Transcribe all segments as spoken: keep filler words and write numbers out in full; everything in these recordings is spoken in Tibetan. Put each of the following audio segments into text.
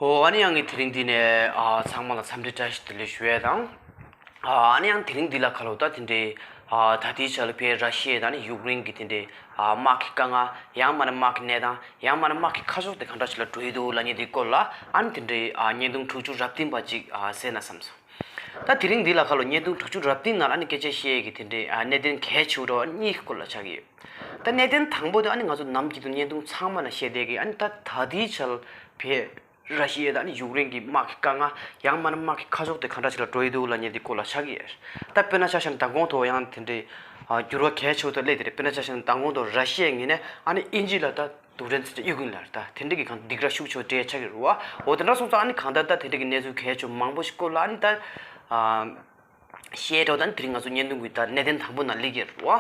ཨོ། ཨ་ནི་ཡང་གི་དེ་རིང་འདི་ནས་ཨ་ཚང་མ་ལ་འཚམས་འདྲི་བཀྲ་ཤིས་བདེ་ལེགས་ཞུ་ཡས་དང་། ཨ་ཨ་ནི་ཡང་དེ་རིང་འདི་ལ་ཁ་ལོ་ད་དེ་འདྲའི་ཨ་ད་ལྟའི་ཆ་ལ་ཕའི་ར་ཤི་ཡ་དང་ནི་ཡུཀ་རེན་གྱི་དེ་འདྲའི་ཨ་དམག་གི་དཀའ་ངལ། ཡང་མིན་ན་དམག་གི་གནས་སྟངས། ཡང་མིན་ན་དམག་གི་ཁ་ཕྱོགས་དེ་གང་འདྲ་ཞིག་ལ་འགྲོ་ཡི་འདུག་ལབ་མཁན་དེའི་སྐོར་ལ་ཨ་ནི་དེ་འདྲའི་ཨ་བརྙན་ཐུང་དྲུག་ཅུ་རེ་བདུན་པ་ཅིག་ཨ་གསན་ན་བསམ་སོང་། ད་དེ་རིང་འདི་ལ་ཁ་ལོ་བརྙན་ཐུང་དྲུག་ཅུ་རེ་བདུན་ནང་ལ་ཨ་ནི་སྐད་ཆ་བཤད་ཡས་ཀྱི་དེ་འདྲའི་ཨ་གནད་དོན་གལ་ཆེ་བོ་འདྲ་བ་གཉིས་ཀྱི་སྐོར་ལ་ཆགས་ཀྱི་ཡོད། ད་གནད་དོན་དང་པོ་དེ་ཨ་ནི་ང་ཚོ་ནམ་རྒྱུན་དུ་བརྙན་ཐུང་ཚང་མ་ན་བཤད་བསྡད་ཀྱི་ཨ་ནི་ད་ད་ལྟའི་ཆར་བའི་ར་ཤི་ཡ་དང་ཨ་ནི་ཡུཀ་རེན་གྱི་དམག་གི་དཀའ་ངལ། ཡང་མིན་ན་དམག་གི་ཁ་ཕྱོགས་དེ་གང་འདྲ་ཞིག་ལ་འགྲོ་ཡི་འདུག་ལབ་མཁན་དེའི་སྐོར་ལ་ཆགས་ཀྱི་ཡོད། ད་དཔེར་ན་ཆ་བཞག་ན་མདང་དགོང་ཐོག་ཡང་དེ་འདྲའི་ཨ་འགྱུར་བ་གལ་ཆེ་བོ་དེ་སླེབས་དེ་རེད། དཔེར་ན་ཆ་བཞག་ན་མདང་དགོང་ཐོག་ར་ཤི་ཡའི་ངོས་ནས་ཨ་ནི་དབྱིན་ཇི་ལ་ད་རྡུལ་ཕྲན་ཚོན་ཆ་གཡུག་གིན་ལ་རེད། ད་དེ་འདྲ་གི་གང་སྡིགས་ར་ཤུགས་ཆེ་བོ་སྤྲད་ཆགས་ཀྱི་རེད་བ། འོ་དེ་འདྲ་སོང་ཙང་ཨ་ནི་གང་ལྟར་ད་དེ་འདྲ་གི་གནས་ཚུལ་གལ་ཆེ་བོ་མང་པོ་ཞིག་སྐོར་ལ་ཨ་ནི་ད་ཨ་བཤད་འགྲོ་ད་ནི་དེ་རིང་ང་ཚོ་བརྙན་ཐུང་གི་ད་གནད་དོན་དང་པོ་ནང་སླེབས་ཀྱི་རེད་བ།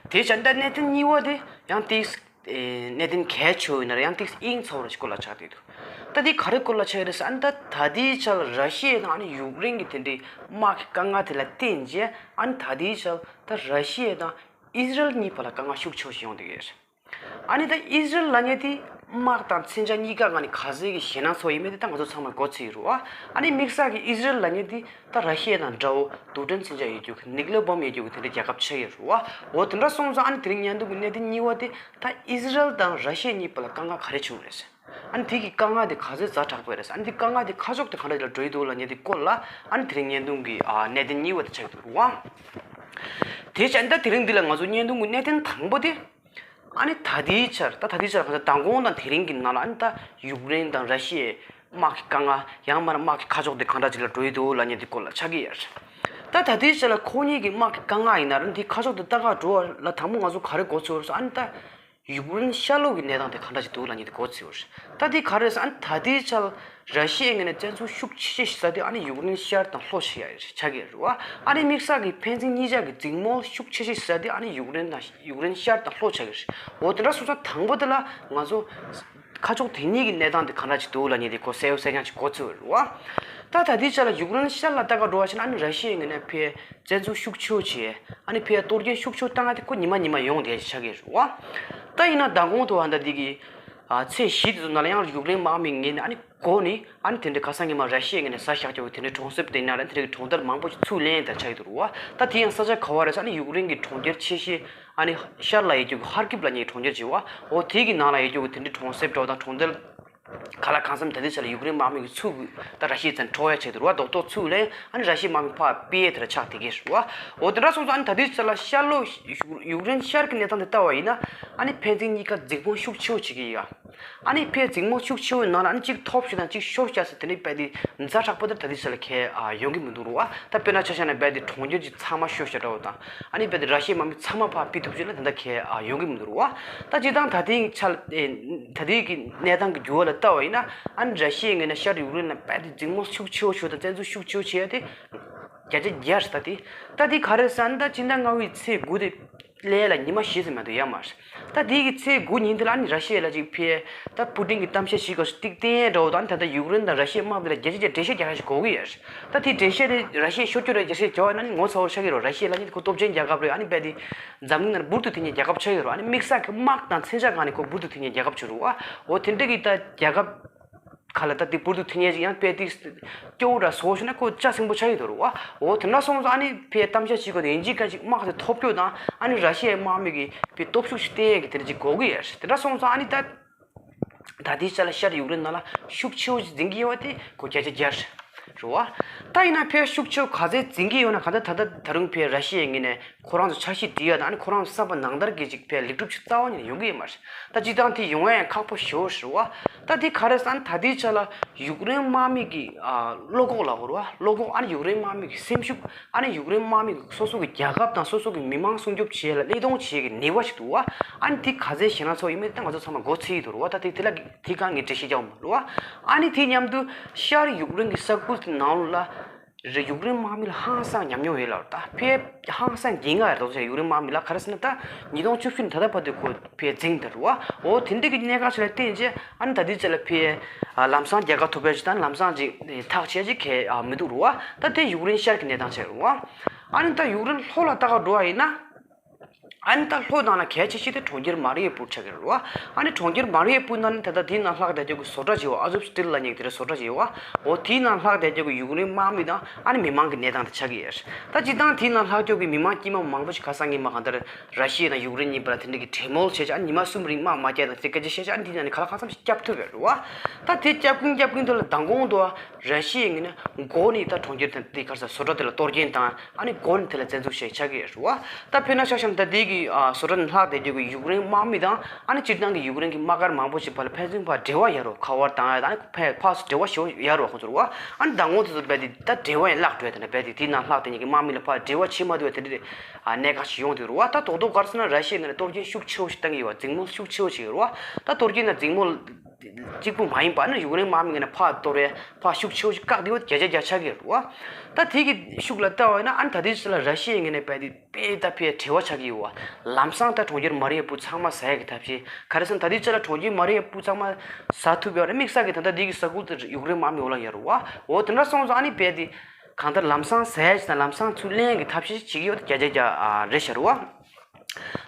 དེ་བྱས་ད་གནད་དོན་གཉིས་པ་དེ་ཡང་ཏིག་ཨེ་གནད་དོན་གལ་ཆེ་བོ་ཡིན་ན་ར་ཡང་ཏིག་དབྱིངས་ཚ་བོ་ར་ཞིག་སྐོར་ལ་ཆགས་བསྡད་འདུག་ད་དེ་ག་རེ་སྐོར་ལ་ཆགས་ཀྱི་རེད་ཟེར་ཨ་ནི་ད་ད་ལྟའི་ཆར་ར་ཤི་ཡ་དང་ཨ་ནི་ཡུཀ་རེན་གྱི་དེ་འདྲའི་དམག་གི་དཀའ་ངལ་དེ་ལ་བརྟེན་རྗེས་ཨ་ནི་ད་ལྟའི་ཆར་ད་ར་ཤི་ཡ་དང་ཨི་ཟི་རལ་གཉིས་བར་ལ་དཀའ་ངལ་ཤུགས་ཆེ་བོ་ཞིག་ཡོང་བསྡད་ཀྱི་ཡོད་རེད། ཨ་ནི་ད་ཨི་ཟི་རལ་ལབ་མཁན་དེ་དམག་དང་མཚོན་ཆ་གཉིས་ཀ་ང་ནི་ག་ཚོད་ཀྱི་ཞེད་སྣང་ཚོར་ཡོད་མེད་དེ་ད་ང་ཚོ་ཚང་མ་མགོ་ཚོས་ཡོད་རེད་བ། ཨ་ནི་དམིགས་བསལ་གྱི་ཨི་ཟི་རལ་ལབ་མཁན་དེ་ད་ར་ཤི་ཡ་དང་འདྲ་བོ་རྡུལ་ཕྲན་མཚོན་ཆ་ཡོད་རྒྱུ་གི་ནིའུ་ཀི་ལི་ཡར་བྷོམ་ཡོད་རྒྱུ་གི་དེ་འདྲའི་རྒྱལ་ཁབ་ཆགས་ཡོད་རེད་བ། འོ་དེ་འདྲ་སོང་ཙང་ཨ་ནི་དེ་རིང་བརྙན་ཐུང་གི་གནད་དོན་གཉིས་པ་དེ་ད་ཨི་ཟི་རལ་དང་ར་ཤི་ཡ་གཉིས་བར་ལ་དཀའ་ངལ་ག་རེ་བྱུང་རེད་ཟེར། ཨ་ནི་དེ་གི་དཀའ་ངལ་དེ་ག་ཚོད་ཛ་དྲག་པོ་རེད་ཟེར། ཨ་ནི་དེ་དཀའ་ངལ་དེ་ཁ་ཕྱོགས་དེ་ག་འདྲ་ལ་འགྲོ་ཡི་འདུག་ལབ་མཁན་དེ་སྐོར་ལ་ཨ་ནི་དེ་རིང་བརྙན་ཐུང་གི་ཨ་གནད་དོན་གཉིས་པ་དེ་ཆགས་ཀྱི་འདུག་རེད་བ། དེ་བྱས་ད་དེ་རིང་འདི་ལ་ང་ཚོ་བརྙན་ཐུང་གི་གནད་དོན་དང་པོ་དེ། ཨ་ནི་ད་ལྟའི་ཆར་ད་ད་ལྟའི་ཆར་གང་ལྟར་མདང་དགོང་དང་དེ་རིང་གི་ནང་ལ་ཨ་ནི་ད་ཡུཀ་རེན་དང་ར་ཤི་ཡའི་དམག་གི་དཀའ་ངལ། ཡང་མིན་ན་དམག་གི་ཁ་ཕྱོགས་དེ་གང་འདྲ་ཅིག་ལ་འགྲོ་ཡི་འདུག་ལབ་མཁན་དེ་སྐོར་ལ་ཆགས་ཀྱི་ཡོད། ད་ད་ལྟའི་ཆར་ལ་ཁོ་གཉིས་ཀྱི་དམག་གི་དཀའ་ངལ་ཡིན་ན་ར་འདི་ཁ་ཕྱོགས་དེ་ལྟ་ག་འགྲོ་བ་ལ་དང་པོ་ང་ཚོ་ག་རེ་མགོ་ཚོས་ཡོད་རེད་ཟེར་ཨ་ནི་ད་ཡུཀ་རེན་ཤར་ལྷོ་གི་གནས་སྟངས་དེ་གང་འདྲ་ཅིག་འདུག་ལབ་མཁན་དེ་མགོ་ཚོས་ཡོད་རེད། ད་དེ་ག་རེ་ཟེར་ཨ་ནི་ད་ལྟའི་ཆར་ར་ཤི་ཡའི་ངོས་ནས་བཙན་འཛུལ་ཤུགས་ཆེ་ཤོས་ཤིག་བྱས་དུས་ཨ་ནི་ཡུཀ་རེན་ཤར་དང་ལྷོ་ཆགས་ཡ་ཆགས་ཀྱི་རེད་བ། ཨ་ནི་དམིགས་བསལ་གྱི་ཕན་ཚུན་གཉིས་ཆར་གྱི་འཛིང་མོ་ཤུགས་ཆེ་ཤོས་ཤིག་བྱས་དུས་ཨ་ནི་ཡུཀ་རེན་དང་ཡུཀ་རེན་ཤར་དང་ལྷོ་ཆགས་ཀྱི་རེད། འོ་དེ་འདྲ་སོང་ཙང་དང་པོ་དེ་ལ་ང་ཚོ་ཁ་ཕྱོགས་དེ་གཉིས་ཀྱི་གནས་སྟངས་དེ་ག་འདྲ་ཅིག་འདུག་ལབ་མཁན་དེ་གོ་གསལ་པོ་གསལ་རྐྱང་ཅིག་གོ་ཚོད་རེད་བ། ད་ད་ལྟའི་ཆར་ལ་ཡུཀ་རེན་ཤར་ལ་ལྟ་ག་འགྲོ་བ་ཞིག་ན་ཨ་ནི་ར་ཤི་ཡའི་ངོས་ནས་ཕའི་བཙན་འཛུལ་ཤུགས་ཆེ་བོ་བྱས། ཨ་ནི་ཕའི་གཏོར་སྐྱོན་ཤུགས་ཆེ་བོ་བཏང་ཡ་དེ་ཁོ་ཉི་མ་ཉི་མ་ཡོང་བསྡད་ཆགས་ཀྱི་རེད་བ། ད་ཡིན་ན་མདང་དགོང་དུ་བ་ད་འདི་གི་ཨ་ཚེས་བཞི་དེ་ཚོ་ནང་ལ་ཡང་ཡུཀ་རེན་དམག་མི་ངོས་ནས་ཨ་ནི་འགོ་ནས་ཨ་ནི་དེ་འདྲའི་ཁ་སང་ཉི་མ་ར་ཤི་ཡའི་ངོས་ནས་ཟ་བཞག་རྒྱུ་དེ་འདྲའི་གྲོང་གསེབ་དེ་ནང་ལ་དེ་འདྲའི་གྲོང་རྡལ་མང་པོ་ཞིག་ཚུར་ལེན་ཡ་དེ་ཆགས་ཀྱི་འདུག་རེད་བ། ད་དེ་ཡང་ས་ཆ་ག་བ་རེད་ཟེར་ཨ་ནི་ཡུཀ་རེན་གྱི་གྲོང་ཁྱེར་ཆེ་ཤོས་ཨ་ནི་ཤར་ལ་ཡོད་རྒྱུ་གི་ཧར་ཀིབ་ལབ་མཁན་གྱི་གྲོང་ཁྱེར་ཅིག་བ། འོ་དེ་གི་ནང་ལ་ཡོད་རྒྱུ་གི་དེ་འདྲའི་གྲོང་གསེབ་འདྲ་བོ་དང་གྲོང་རྡལ། ག་ལ་གང་འཚམ་ད་ལྟའི་ཆ་ལ་ཡུཀ་རེན་དམག་མི་གི་ཚུར་ད་ར་ཤི་ཡའི་རྩ་ནས་འཕྲོག་ཡ་བྱས་འདུག་ར། རྡོག་རྡོག་ཚུར་ལེན་ཨ་ནི་ར་ཤི་ཡའི་དམག་མི་ཕར་སྤེལ་ཡ་དེ་འདྲ་ཆགས་བསྡད་ཀྱི་རེད་བ། འོ་དེ་འདྲ་སོང་ཙང་ཨ་ནི་ད་ལྟའི་ཆ་ལ་ཤར་ལྷོ་ཡུཀ་རེན་ཤར་གྱི་གནས་སྟངས་དེ་ལྟ་བ་ཡིན་ན་ཨ་ནི་ཕན་ཚུན་གཉིས་ཀ་འཛིང་མོ་ཤུགས་ཆེ་བོ་བྱེད་ཀྱི་ཡོད། ཨ་ནི་ཕའི་འཛིང་མོ་ཤུགས་ཆེ་བོའི་ནང་ལ་ཨ་ནི་གཅིག་ཐོབ་ཤོར་དང་གཅིག་ཤོར་ཤོར་ཟེར་དེ་འདྲའི་རྦད་དེ་ཛ་དྲག་པོ་དེ་ད་ལྟའི་ཆ་ལ་ཁེལ་ཡོང་གི་མི་འདུག་ར་བ། ད་དཔེར་ན་ཆ་བཞག་ན་རྦད་དེ་གྲོང་ཁྱེར་གྱི་ཚང་མ་ཤོར་ཤོར་འདྲ་བོ་དང་ཨ་ནི་རྦད་དེ་ར་ཤི་ཡའི་དམག་མི་ཚང་མ་ཕར་ཕུད་ཐུབ་ཅིག་ལ་ད་ལྟ་ཁེལ་ཡོང་གི་མི་འདུག་ར་བ། ད་སྤྱིར་བཏང་ད་ལྟའི་ཆ་ལ་ཨེ་ད་ལྟའི་གི་གནས་སྟངས་ཀྱི་འགྱུར་བ་ལ་ལྟ་བ་ཡིན་ན་ཨ་ནི་ར་ཤི་ཡའི་ངོས་ནས་ཤར་ཡུཀ་རེན་ལ་རྦད་དེ་འཛིང་མོ་ཤུགས་ཆེ་བོ་ཞིག་དང་བཙན་འཛུལ་ཤུགས་ཆེ་བོ་བྱེད་ཡ་དེ་བརྒྱ་ཆ་བརྒྱ་རེད། ད་དེ་ད་དེ་ག་རེ་ཟེར་ན་ད་སྤྱི་ཟླ་ལྔ་པའི་ཚེས་དགུ་དེ་སླེབས་ལ་ཉི་མ་བཞི་ཙམ་མ་གཏོགས་ཡོད་མ་རེད། ད་དེ་གི་ཚེས་དགུ་ཉིན་དེ་ལ་ཨ་ནི་ར་ཤི་ཡ་ལ་ཅིག་ཕེ་ད་པུ་ཏིན་གྱི་གཏམ་བཤད་ཞིག་ག་ཏིག་ཏན་འདྲ་བོ་དང་ད་ལྟ་ཡུཀ་རེན་དང་ར་ཤི་ཡའི་དམག་དེ་ལ་བརྒྱ་ཆ་བརྒྱ་འགྲེལ་བཤད་རྒྱག་ཡ་ཞིག་དགོས་ཀྱི་ཡོད་རེད། ད་དེ་འགྲེལ་བཤད་དེ་ར་ཤི་ཡས་ཤོར་རྒྱུ་རེད་འགྲེལ་བཤད་རྒྱག་པ་ཡིན་ན་ཨ་ནི་ངོ་ཚ་བོ་ཆགས་ཀྱི་རེད། ར་ཤི་ཡ་ལབ་མཁན་དེ་ཁོ་སྟོབས་ཆེན་རྒྱལ་ཁབ་རེད། ཨ་ནི་རྦད་དེ་འཛམ་གླིང་ནང་འབུར་དུ་ཐོན་མཁན་རྒྱལ་ཁབ་ཆགས་ཀྱི་རེད། ཨ་ནི་དམིགས་བསལ་གྱི་དམག་དང་མཚོན་ཆ་སྒང་ནས་ཁོ་འབུར་དུ་ཐོན་མཁན་རྒྱལ་ཁབ་ཅིག་རེད་བ། འོ་དེ་འདྲ་གི་ད་རྒྱལ་ཁབ་ཁ་ལ་ད་དེ་འབུར་དུ་ཐོན་མཁན་ཅིག་ཡང་དཔེ་དེ་སྐྱོ་བོ་འདྲ་བཟོ་ཞུ་ན་ཁོ་ལྕགས་སྲིན་པོ་ཆགས་ཀྱི་འདུག་རེད་བ། འོ་དེ་འདྲ་སོང་ཙང་ཨ་ནི་ཕའི་གཏམ་བཤད་བྱེད་དགོས་ནས་ཡིན་གཅིག་མིན་གཅིག་དམག་དེ་ཐོབ་རྒྱུ་དང་ཨ་ནི་ར་ཤི་ཡའི་དམག་མི་གིས་ཕའི་སྟོབས་ཤུགས་ཤིག་བསྟན་ཡས་ཀྱི་དེ་འདྲ་ཅིག་དགོས་ཀྱི་ཡོད་རེད། དེ་འདྲ་སོང་ཙང་ཨ་ནི་ད་ད་ལྟའི་ཆ་ལ་ཤར་ཡུཀ་རེན་ནང་ལ་ཤུགས་ཆེ་བོ་ཞིག་འཛིན་གྱི་ཡོད་པ་དེ་ཁོ་བརྒྱ་ཆ་བརྒྱ་རེད་བ། ད་ཡིན་ན་ཕའི་ཤུགས་ཆེ་བོ་ག་ཚད་འཛིན་གྱི་ཡོད་ན་གང་ལྟར་ད་ལྟ་ད་རུང་ཕའི་ར་ཤི་ཡའི་ངོས་ནས་ཁོ་རང་ཚོ་འཆར་གཞི་བསྒྲིགས་ཡ་དང་ཨ་ནི་ཁོ་རང་ཚོ་བསམ་པ་ནང་ལྟར་གྱི་ཅིག་ཕའི་ལེགས་གྲུབ་ཅིག་རྩ་བ་ཉིད་ནས་ཡོང་གི་ཡོད་མ་རེད། ད་སྤྱིར་བཏང་དེ་ཡོང་ཡ་ཡང་ཁག་པོ་ཞེ་པོ་ཞིག་རེད་བ། ད་དེ་ག་རེ་ཟེར་ན་ད་ལྟའི་ཆ་ལ་ཡུཀ་རེན་དམག་མི་གི་ཨ་བློ་ཁོག་ལབ་དགོས་རེད་བ། བློ་ཁོག་ཨ་ནི་ཡུཀ་རེན་དམག་མི་གི་སེམས་ཤུགས་ཨ་ནི་ཡུཀ་རེན་དམག་མི་གི་སོ་སོ་གི་རྒྱལ་ཁབ་དང་སོ་སོ་གི་མི་མང་སྲུང་སྐྱོབ་བྱེད་ཡ་ལ་སླད་གཏོང་བྱེད་ཡ་གི་ནུས་པ་ཞིག་འདུག་བ། ཨ་ནི་དེ་ག་ཚད་ཞེད་སྣང་ཚོར་ཡོད་མེད་ད་ང་ཚོ་ཚང་མ་མགོ་ཚོས་ཀྱི་འདུག་རེད་བ། ད་དེ་དེ་ལ་དེ་གང་ངས་འགྲེལ་བཤད་རྒྱག་མི་འདུག་རེད་བ། ཨ་ནི་དེ་མཉམ་དུ་ཤར་ཡུཀ་རེན་གི་ས་ཁུལ་དེ་ནང་ལ། རེད། ཡུཀ་རེན་དམག་མི་ལ་ཧང་སང་ཉམས་མྱོང་ཡོད་ལབ་རེད། ད་ཕལ་ཧང་སང་འགན་ང་རེད་དོ་ཡུཀ་རེན་དམག་མི་ལ་ག་རེ་ཟེར་ན་ད་ཉིས་སྟོང་བཅུ་བཞི་ནས་ད་ལྟ་བར་དུ་ཁོ་ཕལ་འཛིང་དེ་རེད་བ། འོ་དེ་འདྲ་གི་གནད་འགག་ཞིག་ལ་བརྟེན་རྗེས་ཨ་ནི་ད་ལྟའི་ཆ་ལ་ཕལ་ལམ་སང་རྒྱལ་ཁ་ཐོབ་པའི་ཞིག་དང་ལམ་སང་ཅིག་ཐག་ཆད་ཅིག་གས་མི་འདུག་རེད་བ། ད་དེ་ཡུཀ་རེན་ཤར་གྱི་གནས་སྟངས་ཆགས་རེད་བ། ཨ་ནི་ད་ཡུཀ་རེན་ལྷོ་ལ་ལྟ་ག་འགྲོ་བ་ཡིན་ན། ཨ་ནི་ད་ལྷོ་ནང་ལ་གལ་ཆེ་ཤོས་དེ་གྲོང་ཁྱེར་མ་རི་ཡ་པུར་ཆགས་ཀྱི་རེད་བ། ཨ་ནི་གྲོང་ཁྱེར་མ་རི་ཡ་པུར་ནང་ནི་ད་ལྟ་དེའི་ནང་ལྷག་བསྡད་རྒྱུ་གི་བཟོ་གྲྭ་ཅིག་ཡོད། ཨ་ཛོབ་སི་ཊིལ་ལབ་མཁན་གྱི་དེ་འདྲ་བཟོ་གྲྭ་ཅིག་ཡོད་བ། འོ་དེའི་ནང་ལྷག་བསྡད་རྒྱུ་གི་ཡུཀ་རེན་དམག་མི་དང་ཨ་ནི་མི་མང་གི་གནས་སྟངས་དེ་ཆགས་ཀྱི་ཡོད། ད་སྤྱིར་བཏང་དེའི་ནང་ལྷག་རྒྱུ་གི་མི་མང་དཀྱུས་མ་མང་པོ་ཞིག་ཁ་སང་ཉི་མ་གང་ལྟར་ར་ཤི་ཡ་དང་ཡུཀ་རེན་གཉིས་བར་ལ་དེ་འདྲ་གི་གྲོས་མོལ་བྱས་ཀྱང་ཉི་མ་གསུམ་རིང་དམག་མ་བརྒྱབ་དང་དེ་སྐད་ཆ་བཤད་ཀྱང་དེ་ནང་ནས་ག་ལ་གང་འཚམ་ཞིག་བསྐྱབ་ཐུབ་པ་རེད་བ། ད་དེ་བསྐྱབ་ཀྱིན་བསྐྱབ་ཀྱིན་དུ་ལ་མདང་དགོང་དུ་ར་ཤི་ཡའི་ངོས་ནས་མགོ་ནས་ད་གྲོང་ཁྱེར་དང་དེ་ག་རེ་ཟེར་བཟོ་གྲྭ་དེ་ལ་གཏོར་སྐྱོན་དང་ཨ་ནི་མགོ་ནས་དེ་ལ་བཙན་འཛུལ་བྱས་ཆགས་ཀྱི་ཡོད་རེད་བ། ད་དཔེར་ན་ཆ་བཞག་ན་ད་དེ་གི་ཨ་བཟོ་གྲྭ་ནས་ལྷག་བསྡད་རྒྱུ་གི་ཡུཀ་རེན་དམག་མི་དང་ཨ་ནི་སྤྱིར་བཏང་གི་ཡུཀ་རེན་གྱི་དམག་སྒར་མང་པོ་ཞིག་བར་ལ་ཕན་ཚུན་བར་འབྲེལ་བ་ཡོད་རེད། ཁ་པར་དང་ཨ་ནི་ཕར་ཕར་ཚུར་འབྲེལ་བ་ཞེ་པོ་ཡོད་རེད་བ། ཁོང་ཚོར་བ་ཨ་ནི་མདང་དགོང་དེ་ཚོ་རྦད་དེ་ད་འབྲེལ་བ་ཡང་བརླག་འགྲོ་ཡ་དེ་འདྲ། རྦད་དེ་དེའི་ནང་ལྷག་བསྡད་མཁན་གྱི་དམག་མི་ལ་ཕར་འབྲེལ་བ་བྱེད་མ་ཐུབ་པ་དེ་འདྲ་ཨ་གནད་འགག་ཞིག་ཡོང་བསྡད་ཡོད་རེད་བ། ད་རྡོག་རྡོག་ག་རེ་ཟེར་ན་ར་ཤི་ཡའི་ངོས་ནས་གཏོར་སྐྱོན་ཤུགས་ཆེ་བོ་ཞིག་བཏང་གི་ཡོད་བ། འཛིང་མོ་ཤུགས་ཆེ་བོ་ཞིག་ཡོད་རེད་བ། ད་གཏོར་སྐྱོན་དང་འཛིང་མོ་གཅིག་པུ་མ་ཡིན་པ་ནི་ཡུཀ་རེན་དམག་མི་ངོས་ནས་ཕར་གཏོར་བས་ཕར་ཤུགས་ཆེ་བོ་ཞིག་བཀག་བསྡད་ཡོད། བརྒྱ་ཆ་བརྒྱ་ཆགས་ཀྱི་ཡོད་རེད་བ། ད་དེ་གི་ཤུགས་ལ་ལྟ་བ་ཡིན་ན་ཨ་ནི་ད་ལྟའི་ཆར་ལ་ར་ཤི་ཡའི་ངོས་ནས་རྦད་དེ་དཔེ་ད་དཔེ་བྲེལ་བ་ཆགས་ཀྱི་ཡོད་བ། ལམ་སང་ད་གྲོང་ཁྱེར་མ་རི་ཡ་པུར་ཚང་མ་ཟ་ཡ་གི་ཐབས་ཤེས། ག་རེ་ཟེར་ན་ད་ལྟའི་ཆར་ལ་གྲོང་ཁྱེར་མ་རི་ཡ་པུར་ཚང་མ་ཟ་ཐུབ་ཡོད་རེད། དམིགས་བསལ་གྱི་ད་ལྟ་འདི་གི་ས་ཁུལ་དེ་ཡུཀ་རེན་དམག་མི་འོག་ལ་ཡོད་རེད་བ། འོ་དེ་འདྲ་སོང་ཙང་ཨ་ནི་རྦད་དེ་གང་ལྟར་ལམ་སང་ཟ་ཡ་ཞིག་དང་ལམ་སང་ཚུར་ལེན་ཡ་གི་ཐབས་ཤེས་ཤིག་བྱེད་ཀྱི་ཡོད། བརྒྱ་ཆ་བརྒྱ་ཨ་རེད་ཤག་རེད་བ།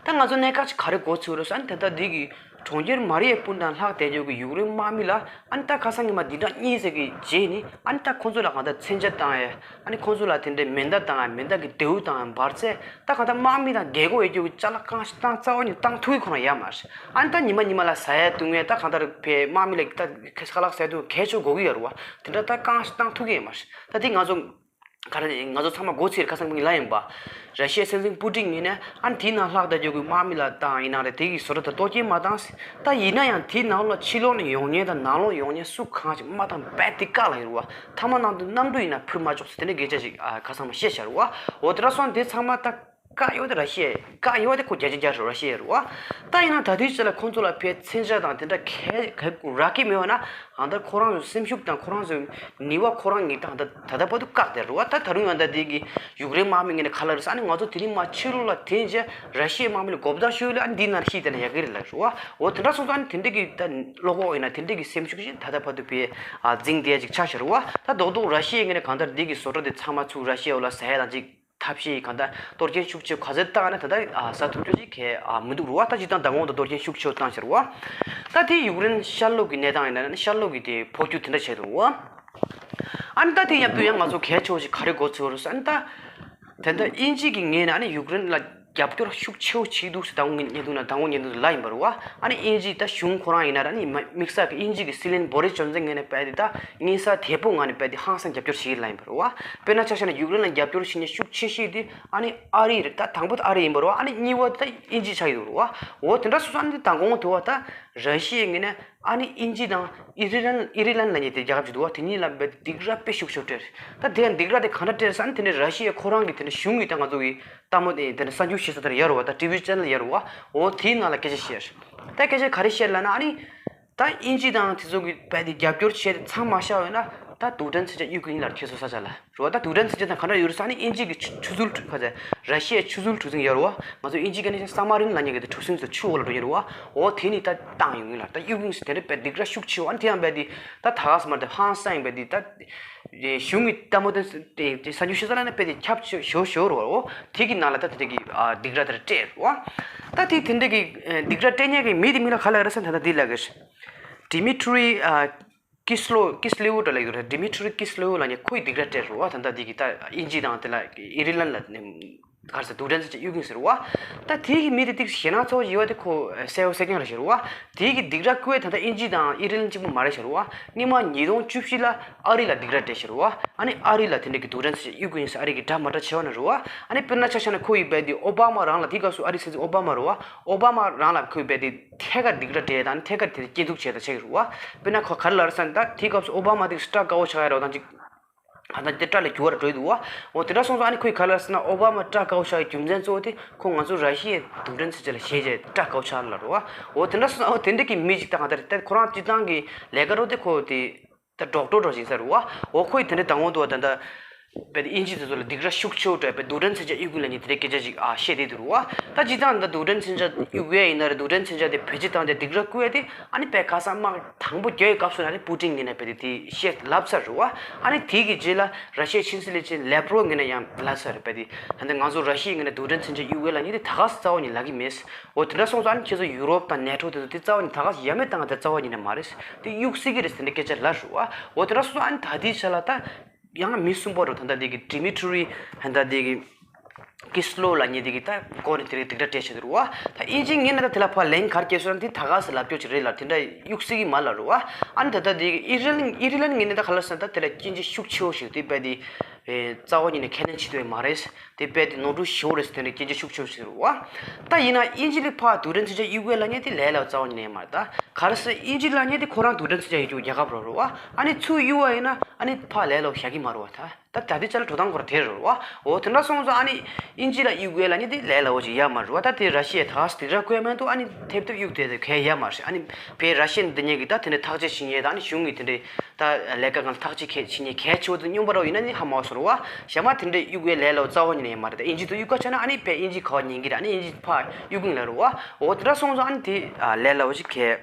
ད་ང་ཚོ་གནད་འགག་ཅིག་ག་རེ་མགོ་ཚོས་རེད་ཟེར་ན། ད་ལྟ་འདི་གི་གྲོང་ཁྱེར་མ་རི་ཡ་པུར་ནང་ལྷག་བསྡད་ཡོད་གི་ཡུཀ་རེན་དམག་མི་ལ་ཨ་ནི་ད་ཁ་སང་ཉི་མ་འདི་འདྲ་གཉིས་ཙམ་གི་རྗེས་ནས་ཨ་ནི་ད་ཁོང་ཚོ་ལ་གང་ལྟར་མཚོན་ཆ་བཏང་ཡ། ཨ་ནི་ཁོང་ཚོ་ལ་དེ་འདྲའི་མེ་མདའ་བཏང་ཡ། མེ་མདའ་གི་མདེའུ་བཏང་ཡ། འབར་རྫས། ད་གང་ལྟར་དམག་མི་དང་རྒྱལ་སྒོ་ཡོད་རྒྱུ་གི་ཅ་ལག་གང་ཞིག་བཏང་རྩ་བ་ཉིད་བཏང་ཐུབ་ཀྱི་ཁོ་རང་ཡོད་མ་རེད། ཨ་ནི་ད་ཉི་མ་ཉི་མ་ལ་ཟ་ཡ་བཏུང་ཡ། ད་གང་ལྟར་ཕའི་དམག་མི་ལ་ད་ཁ་ལག་ཟ་ཡ་བཏུང་གལ་ཆེ་དགོས་ཀྱི་ཡོད་རེད་བ། དེ་འདྲ་ད་གང་ཞིག་བཏང་ཐུབ་ཀྱི་ཡོད་མ་རེད། ད་དེ་ང་ཚོ་ག་རེ་ང་ཚོ་ཚང་མ་མགོ་ཚོས་རེད། ཁ་སང་ཉིན་ལ་ཡིན་པ། ར་ཤི་ཡའི་སྲིད་འཛིན་པུ་ཏིན་ཡིན་ན་ཨ་ནི་དེའི་ནང་ལྷག་བསྡད་རྒྱུ་གི་དམག་མི་ལ་བཏང་ཡིན་ན་རེད། དེ་གི་བཟོ་གྲྭ་དེ་གཏོར་སྐྱོན་མ་བཏང་། ད་ཡིན་ན་ཡང་དེའི་ནང་ལ་ཕྱི་ལོགས་ནས་ཡོང་མཁན་དང་ནང་ལོགས་ཡོང་མཁན་སུ་གང་ཞིག་མ་བཏང་རྦད་དེ་བཀག་ལ་ཡོད་རེད་བ། ཐ་མ་ནང་དུ་གནམ་གྲུ་ཡིན་ན་འཕུར་མ་ཆོག་ཟེར་དེ་འདྲའི་སྐད་ཆ་ཞིག་ཨ་ཁ་སང་མ་བཤད་བཞག་རེད་བ། འོ་དེ་འདྲ་སོང་དེ་ཚང་མ་ད་བཀག་ཡོད་དེ། ར་ཤི་ཡས་བཀག་ཡོད་དེ་ཁོ་བརྒྱ་ཆ་བརྒྱ་རེད། ར་ཤི་ཡས་རེད་བ། ད་ཡིན་ན་ད་དུས་ཚོད་ལ་ཁོང་ཚོ་ལ་ཕའི་མཚོན་ཆ་དང་དེ་འདྲ་ག་ག་རག་གི་མེད་པ་ན་ཨ་ད་ཁོ་རང་ཚོའི་སེམས་ཤུགས་དང་ཁོ་རང་ཚོའི་ནུས་པ་ཁོ་རང་གིས་ད་ད་ད་བར་དུ་བཀག་བསྡད་རེད་བ། ད་ད་རུང་ཡང་ད་དེ་གི་ཡུཀ་རེན་དམག་མི་ངོས་ནས་ག་ལབ་རེད་ཟེར་ན། ཨ་ནི་ང་ཚོ་དེ་རིང་མ་ཕྱི་ལོགས་ལ་དེ་རྗེས་ར་ཤི་ཡའི་དམག་མི་ལ་མགོ་བརྡ་ཤོད་ལ་ཨ་ནི་འདི་ནང་ཤི་དེ་ན་ཡག་གི་རེད་ལབ་རེད་བ། འོ་དེ་འདྲ་སོང་ཙང་ཨ་ནི་དེ་འདྲ་གི་ད་བློ་ཁོག་ཡིན་ན་དེ་འདྲ་གི་སེམས་ཤུགས་ཤིག་ད་ད་བར་དུ་བས་འཛིང་བསྡད་ཅིག་ཆགས་ཤག་རེད་བ། ད་རྡོག་རྡོག་ར་ཤི་ཡའི་ངོས་ནས་གང་ལྟར་འདི་གི་བཟོ་གྲྭ་དེ་ཚང་མ་ཚུར་ར་ཤི་ཡའི་འོག་ལ་ཟ་ཡ་དང་ཅིག་ཐབས་ཤེས་གང་ལྟར་གཏོར་སྐྱོན་ཤུགས་ཆེ་ག་ཚོད་བཏང་ན་ད་ལྟ་ཟ་ཐུབ་རྒྱུ་ཞིག་གས་མི་འདུག་རེད་བ། ད་ཅི་ལྟར་མདང་དགོང་དུ་གཏོར་སྐྱོན་ཤུགས་ཆེ་བཏང་ཤག་རེད་བ། ད་དེ་ཡུཀ་རེན་ཤར་ལུགས་ཀྱི་གནས་སྟངས་ཡིན་ན་ཤར་ལུགས་ཀྱི་དེ་འཕོ་འགྱུར་དེ་འདྲ་བྱས་འདུག་རེད་བ། ཨ་ནི་ད་དེ་ཡང་དུས་ཡང་ང་ཚོ་གལ་ཆེ་བོ་ཞིག་ག་རེ་མགོ་ཚོས་རེད་ཟེར་ན། ད་དེ་ལྟར་དབྱིན་ཇི་གི་ངོས་ནས་ཨ་ནི་ཡུཀ་རེན་ལ་རྒྱབ་སྐྱོར་ཤུགས་ཆེ་བོ་བྱས་འདུག་ཟེར་ད་དགོང་གི་བརྙན་ཐུང་ན་ད་དགོང་བརྙན་ཐུང་དུ་ལབ་ཡིན་པ་རེད་བ། ཨ་ནི་དབྱིན་ཇི་ད་གཞུང་ཁོ་རང་ཡིན་ན་ར་ནི་མ་དམིགས་བསལ་གྱི་དབྱིན་ཇི་གི་སྲིད་བློན་བོ་རིས་ཇོན་སན་ངོས་ནས་རྦད་དེ་ད་དངོས་གནས་དེ་པོ་ངང་ནས་རྦད་དེ་ཧང་སང་རྒྱབ་སྐྱོར་བྱེད་ཀྱི་ལབ་ཡིན་པ་རེད་བ། དཔེར་ན་ཆ་བཞག་ན་ཡུཀ་རེན་ལ་རྒྱབ་སྐྱོར་བྱེད་མཁན་ཤུགས་ཆེ་ཤོས་དེ་ཨ་ནི་ཨ་རི་རེད། ད་དང་པོ་དེ་ཨ་རི་ཡིན་པ་རེད་བ། ཨ་ནི་གཉིས་པ་དེ་ད་དབྱིན་ཇི་ཆགས་ཡོད་རེད་བ། འོ་དེ་འདྲ་སོང་ཙང་ཨ་ནི་དང་གོང་དུ་བ་ད་ར་ཤི་ཡའི་ངོས་ནས་ཨ་ནི་དབྱིན་ཇི་དང་ཨི་རི་ལན་ཨི་རི་ལན་ལབ་མཁན་དེ་རྒྱལ་ཁབ་ཅིག་འདུག་བ། དེ་གཉིས་ལ་རྦད་དེ་སྡིགས་ར་དཔེ་ཤུགས་ཆེ་བོ་སྤྲད། ད་དེ་ཡང་སྡིགས་ར་དེ་གང་འདྲ་སྤྲད་ཟེར་ན། དེ་ནས་ར་ཤི་ཡ་ཁོ་རང་གི་དེ་ནས་གཞུང་གི་ད་ང་ཚོ་གི་ལྟད་མོ་དེ་དེ་ནས་གསར་འགྱུར་བཤད་ས་དེར་ཡོད་རེད་བ། ད་ཊི་ཝི་ཆེ་ནལ་ཡོད་རེད་བ། འོ་དེའི་ནང་ལ་སྐད་ཆ་བཤད། ད་སྐད་ཆ་ག་རེ་བཤད་ལབ་ན། ཨ་ནི་ད་དབྱིན་ཇི་དང་དེ་ཚོ་གི་རྦད་དེ་རྒྱབ་སྐྱོར་བྱས་ཏེ་མཚམས་མ་བཞག་པ་ཡིན་ན་ད་རྡུལ་ཕྲན་མཚོན་ཆ་གཡུག་གི་ཡིན་ལབ། ཁྱེད་ཚོ་ས་ཆ་ལ་རེད་བ། ད་རྡུལ་ཕྲན་མཚོན་ཆ་དང་ག་འདྲ་ཡོད་རེད་ཟེར་ན། དབྱིན་ཇི་གི་ཆུ་ཆུ་ཚུལ་ག་ཚད་ར་ཤི་ཡའི་ཆུ་ཚུལ་གྲུ་གཟིངས་ཡོད་རེད་བ། ང་ཚོ་དབྱིན་ཇི་སྐད་ནས་སབ་མ་རིན་ལབ་མཁན་གྱི་དེ་གྲུ་གཟིངས་ཚོ་ཆུ་འོག་ལ་འགྲོ་གི་རེད་བ། འོ་དེ་ནི་ད་བཏང་ཡོང་གི་ལབ། ད་གཡུག་གི་ཡིན་ཟེར། དེ་འདྲ་རྦད་དེ་སྡིགས་ར་ཤུགས་ཆེ་བ། ཨ་ནི་དེ་ཡང་རྦད་དེ་ད་ད་ག་ཟེར་མ་རེད། ད་ཧང་སང་ཡིན་པ་འདི་ད། གཞུང་གི་ལྟད་མོ་དེ་དེ་དེ་གསར་འགྱུར་ཤེས་ས་ལ་ནི་དཔེ་དེ་ཁྱབ་ཆེ་ཞོ་ཞོ་རོ། དེ་གི་ནང་ལ་ད་དེ་དེ་གི་ཨ་སྡིགས་ར་དེ་སྤྲད་རོ། ད་དེ་དེ་འདྲ་གི་ཨ་སྡིགས་ར་སྤྲད་མཁན་གི་མི་དེ་མིང་ལ་ག་ལབ་རེད་ཟེར་ན། ད་ད་དེ་ལབ་གི་Dmitry ཨ་Kislo Kislev འདྲ་ལབ་ཡོད་རེད། Dmitry Kislev ལབ་མཁན་ཁོས་སྡིགས་ར་སྤྲད་རོ། ད་ད་དེ་གི་ད་དབྱིན་ཇི་དང་དེ་ལ་ཨི་རི་ལན་ལ་ནི་ག་རེ་ཟེར། རྡུལ་ཕྲན་ཚོ་ཅིག་གཡུག་གིན་ཟེར་བ། ད་དེ་གི་མི་དེ་ཏིག་ཞེད་སྣང་ཚ་བོ་ཡོད་པ་དེ་ཁོ་གསལ་བོ་གསལ་རྐྱང་རེད་ཟེར་བ། དེ་གི་སྡིགས་ར་བསྐུལ་བ་ད་ལྟ་དབྱིན་ཇི་དང་ཨི་རི་ལན་གཅིག་པུ་མ་རེད་ཟེར་བ། སྔོན་མ་ཉིས་སྟོང་བཅུ་བཞི་ལ་ཨ་རི་ལ་སྡིགས་ར་སྤྲད་ཟེར་བ། ཨ་ནི་ཨ་རི་ལ་དེ་འདྲ་གི་རྡུལ་ཕྲན་ཚོ་ཅིག་གཡུག་གིན་ཟེར། ཨ་རི་གི་དགྲ་མ་དགྲ་བྱས་པ་ན་རེད་བ། ཨ་ནི་དཔེར་ན་ཆ་བཞག་ན་ཁོ་ཡི་རྦད་དེ་ཨོ་བྷ་མ་རང་ལ། དེ་སྐབས་སུ་ཨ་རི་སྲིད་འཛིན་ཨོ་བྷ་མ་རེད་བ། ཨོ་བྷ་མ་རང་ལ་ཁོས་རྦད་དེ་ཐད་ཀར་སྡིགས་ར་སྤྲད་དང་ཐད་ཀར་དེ་སྐྱོན་འཛུགས་བྱས་དང་བྱས་རེད་བ། དཔེར་ན་ཁོ་ག་རེ་ལབ་རེད་ཟེར་ན། ད་དེ་སྐབས་སུ་ཨོ་བྷ་མ་དེ་སྐྲ་དཀར་པོ་ཆགས་ཡ་རེད་བ། དང་ཅིག་ད་ལྟ་དེ་སྐྲ་ལ་འགྱུར་བ་འགྲོ་ཡི་འདུག་བ། འོ་དེ་འདྲ་སོང་ཙང་ཨ་ནི་ཁོས་ག་ལ་ཟེར་ན། ཨོ་བྷ་མ་སྐྲ་དཀར་པོ་ཆགས་ཡའི་རྒྱུ་མཚན་གཙོ་བོ་དེ་ཁོ་ང་ཚོ་ར་ཤི་ཡའི་རྡུལ་ཕྲན་ཚོ་ཅིག་ལ་ཞེད་བྱས་སྐྲ་དཀར་པོ་ཆགས་ལ་རེད་བ། འོ་དེ་འདྲ་སོང་ཙང་ཨོ་དེ་འདྲ་གི་མི་ཅིག་ད་གང་ལྟར་ད་ཁོ་རང་སྤྱིར་བཏང་གི་ལས་ཀ་རོ་དེ་ཁོ་དེ་ད་ཌོག་ཊར་འདྲ་ཞིག་ཡིན་ས་རེད་བ། འོ་ཁོས་དེ་འདྲ་དང་པོ་འདུག་བ། ད་ད་ བས་དབྱིན་ཇི་དེ་ཚོ་ལ་སྡིགས་ར་ཤུགས་ཆེ་བོ་སྤྲད་པའི་རྡུལ་ཕྲན་མཚོན་ཆ་གཡུག་གི་ལབ་མཁན་དེ་འདྲའི་སྐད་ཆ་ཅིག་ཨ་བཤད་བསྡད་འདུག་རེད་བ། ད་སྤྱིར་བཏང་ད་རྡུལ་ཕྲན་མཚོན་ཆ་གཡུག་ཡས་ཡིན་ན་རེད། རྡུལ་ཕྲན་མཚོན་ཆ་དེ་བེད་སྤྱོད་བཏང་སྟེ་སྡིགས་ར་བསྐུལ་ཡས་དེ་ཨ་ནི་དཔེ་ཁ་སང་དམག་དང་པོ་རྒྱག་ཡས་སྐབས་སུ་ན་ཨ་ནི་པུ་ཏིན་ངོས་ནས་བས་དེ་དེ་བཤད་ལབ་ཚར་རེད་བ། ཨ་ནི་དེ་གི་རྗེས་ལ་ར་ཤི་ཡའི་ཕྱི་སྲིད་བློན་ཆེན་ལེབ་རོབ་ངོས་ནས་ཡང་ལབ་ཚར་རེད། བས་དེ་ད་ལྟ་ང་ཚོ་ར་ཤི་ཡའི་ངོས་ནས་རྡུལ་ཕྲན་མཚོན་ཆ་གཡུག་ཡས་ལབ་མཁན་དེ་ད་ག་སེ་རྩ་བ་ཉིད་ནས་ལབ་ཀྱི་མེད། འོ་དེ་འདྲ་སོང་ཙང་ཨ་ནི་ཁྱེད་ཚོ་ཡུ་རོབ་དང་ནེ་ཊོ་དེ་ཚོ་དེ་རྩ་བ་ཉིད་ད་ག་སེ་ཡ་མེད་བཏང་ཡས་དེ་རྩ་བ་ཉིད་ནས་མ་རེད། དེ་གཡུག་སྲིད་ཀྱི་རེད་ཟེར་ནས་སྐད་ཆ་ལབ་རེད་བ། འོ་དེ་འདྲ་སོང་ཙང་ཨ་ནི་ད་ལྟའི་ཆ་ལ་ད། ཡང་མི་གསུམ་པོ་རུ་ད་ལྟ་དེ་གི་ཌི་མི་ཊི་རི་ཧན་ད་དེ་གི་ཀི་སི་ལོ་ལབ་མཁན་དེ་གི་ད་སྒོ་ནས་དེ་རིགས་སྡིགས་ར་སྤྲད་བྱས་འདུག་རེད་བ། ད་དབྱིན་ཇི་ངོས་ནས་ད་དེ་ལ་ཕར་ལན་ག་རེ་སྐྱེལ་སོང་ན་དེ་ད་ག་སེ་ལབ་རྒྱུ་ཅིག་རེད་ལ་དེ་འདྲ་གཡུག་སྲིད་ཀྱི་མ་ལབ་རེད་བ། ཨ་ནི་ད་ལྟ་དེ་གི་ཨི་རན་ཨི་རན་ངོས་ནས་ད་ག་ལབ་སོང་ད་དེ་ལ་སྐྱོན་བརྗོད་ཤུགས་ཆེ་བོ་ཞིག་དེ་རྦད་དེ་རྩ་བ་ཉིད་ནས་ཁས་ལེན་བྱེད་ཐུབ་ཡས་མ་རེད། དེ་རྦད་དེ་ནོར་འཁྲུལ་ཞེ་པོ་རེད་ཟེར་དེ་འདྲའི་སྐྱོན་བརྗོད་ཤུགས་ཆེ་བོ་ཞིག་རེད་བ། ད་ཡིན་ན་དབྱིན་ཇི་ལ་ཕར་རྡུལ་ཕྲན་མཚོན་ཆ་གཡུག་གི་ལབ་མཁན་དེ་ལས་སླ་བོ་རྩ་བ་ཉིད་ནས་མ་རེད། ད་ག་རེ་ཟེར་དབྱིན་ཇི་ལབ་མཁན་དེ་ཁོ་རང་རྡུལ་ཕྲན་མཚོན་ཆ་ཡོད་རྒྱུ་རྒྱལ་ཁབ་རེད་བ། ཨ་ནི་ཚུར་གཡུག་པ་ཡིན་ན་ཨ་ནི་ཕར་ལས་སླ་བོ་བཞག་གི་མ་རེད་བ། ད་ད་ད་ལྟའི་ཆ་ལ་འགྲོ་སྟངས་ཁོ་རང་དེ་རེད་བ། འོ་དེ་འདྲ་སོང་ཙང་ཨ་ནི་དབྱིན་ཇི་ལ་གཡུག་གི་ལབ་མཁན་དེ་ལས་སླ་བོ་ཅིག་ཡོད་མ་རེད་བ། ད་དེ་ར་ཤི་ཡས་ད་ག་སེ་སྡིགས་ར་བསྐུལ་མི་འདུག་ཨ་ནི་ཐེབས་ཐེབས་གཡུག་དེ་དེ་གལ་ཡོད་མ་རེད། ཨ་ནི་བས་ར་ཤི་ཡ་འདི་གཉིས་ཀྱི་ད་དེ་འདྲའི་ཐག་གཅོད་བྱེད་མཁན་དང་ཨ་ནི་གཞུང་གི་དེ་འདྲའི་ད་ལས་ཀ་སྒང་ཐག་གཅོད་མཁན་བྱེད་མཁན་གལ་ཆེ་བོ་དེ་སྨྱོན་པ་རོགས་ཡིན་ན་ནི་ཧ་མ་གོ་སོང་རེད་བ། གཞན་མ་དེ་འདྲའི་གཡུག་གི་ལས་སླ་བོ་རྩ་བ་ཉིད་ནས་ཡོད་མ་རེད། ད་དབྱིན་ཇི་དེ་གཡུག་ག་ཆ་ན་ཨ་ནི་བས་དབྱིན་ཇི་ག་པར་ཉན་གི་རེད། ཨ་ནི་དབྱིན་ཇི་ཕར་གཡུག་གི་ལབ་རེད་བ། འོ་དེ་འདྲ་སོང་ཙང་ཨ་ནི་དེ་ལས་སླ་བོ་ཞིག་གལ་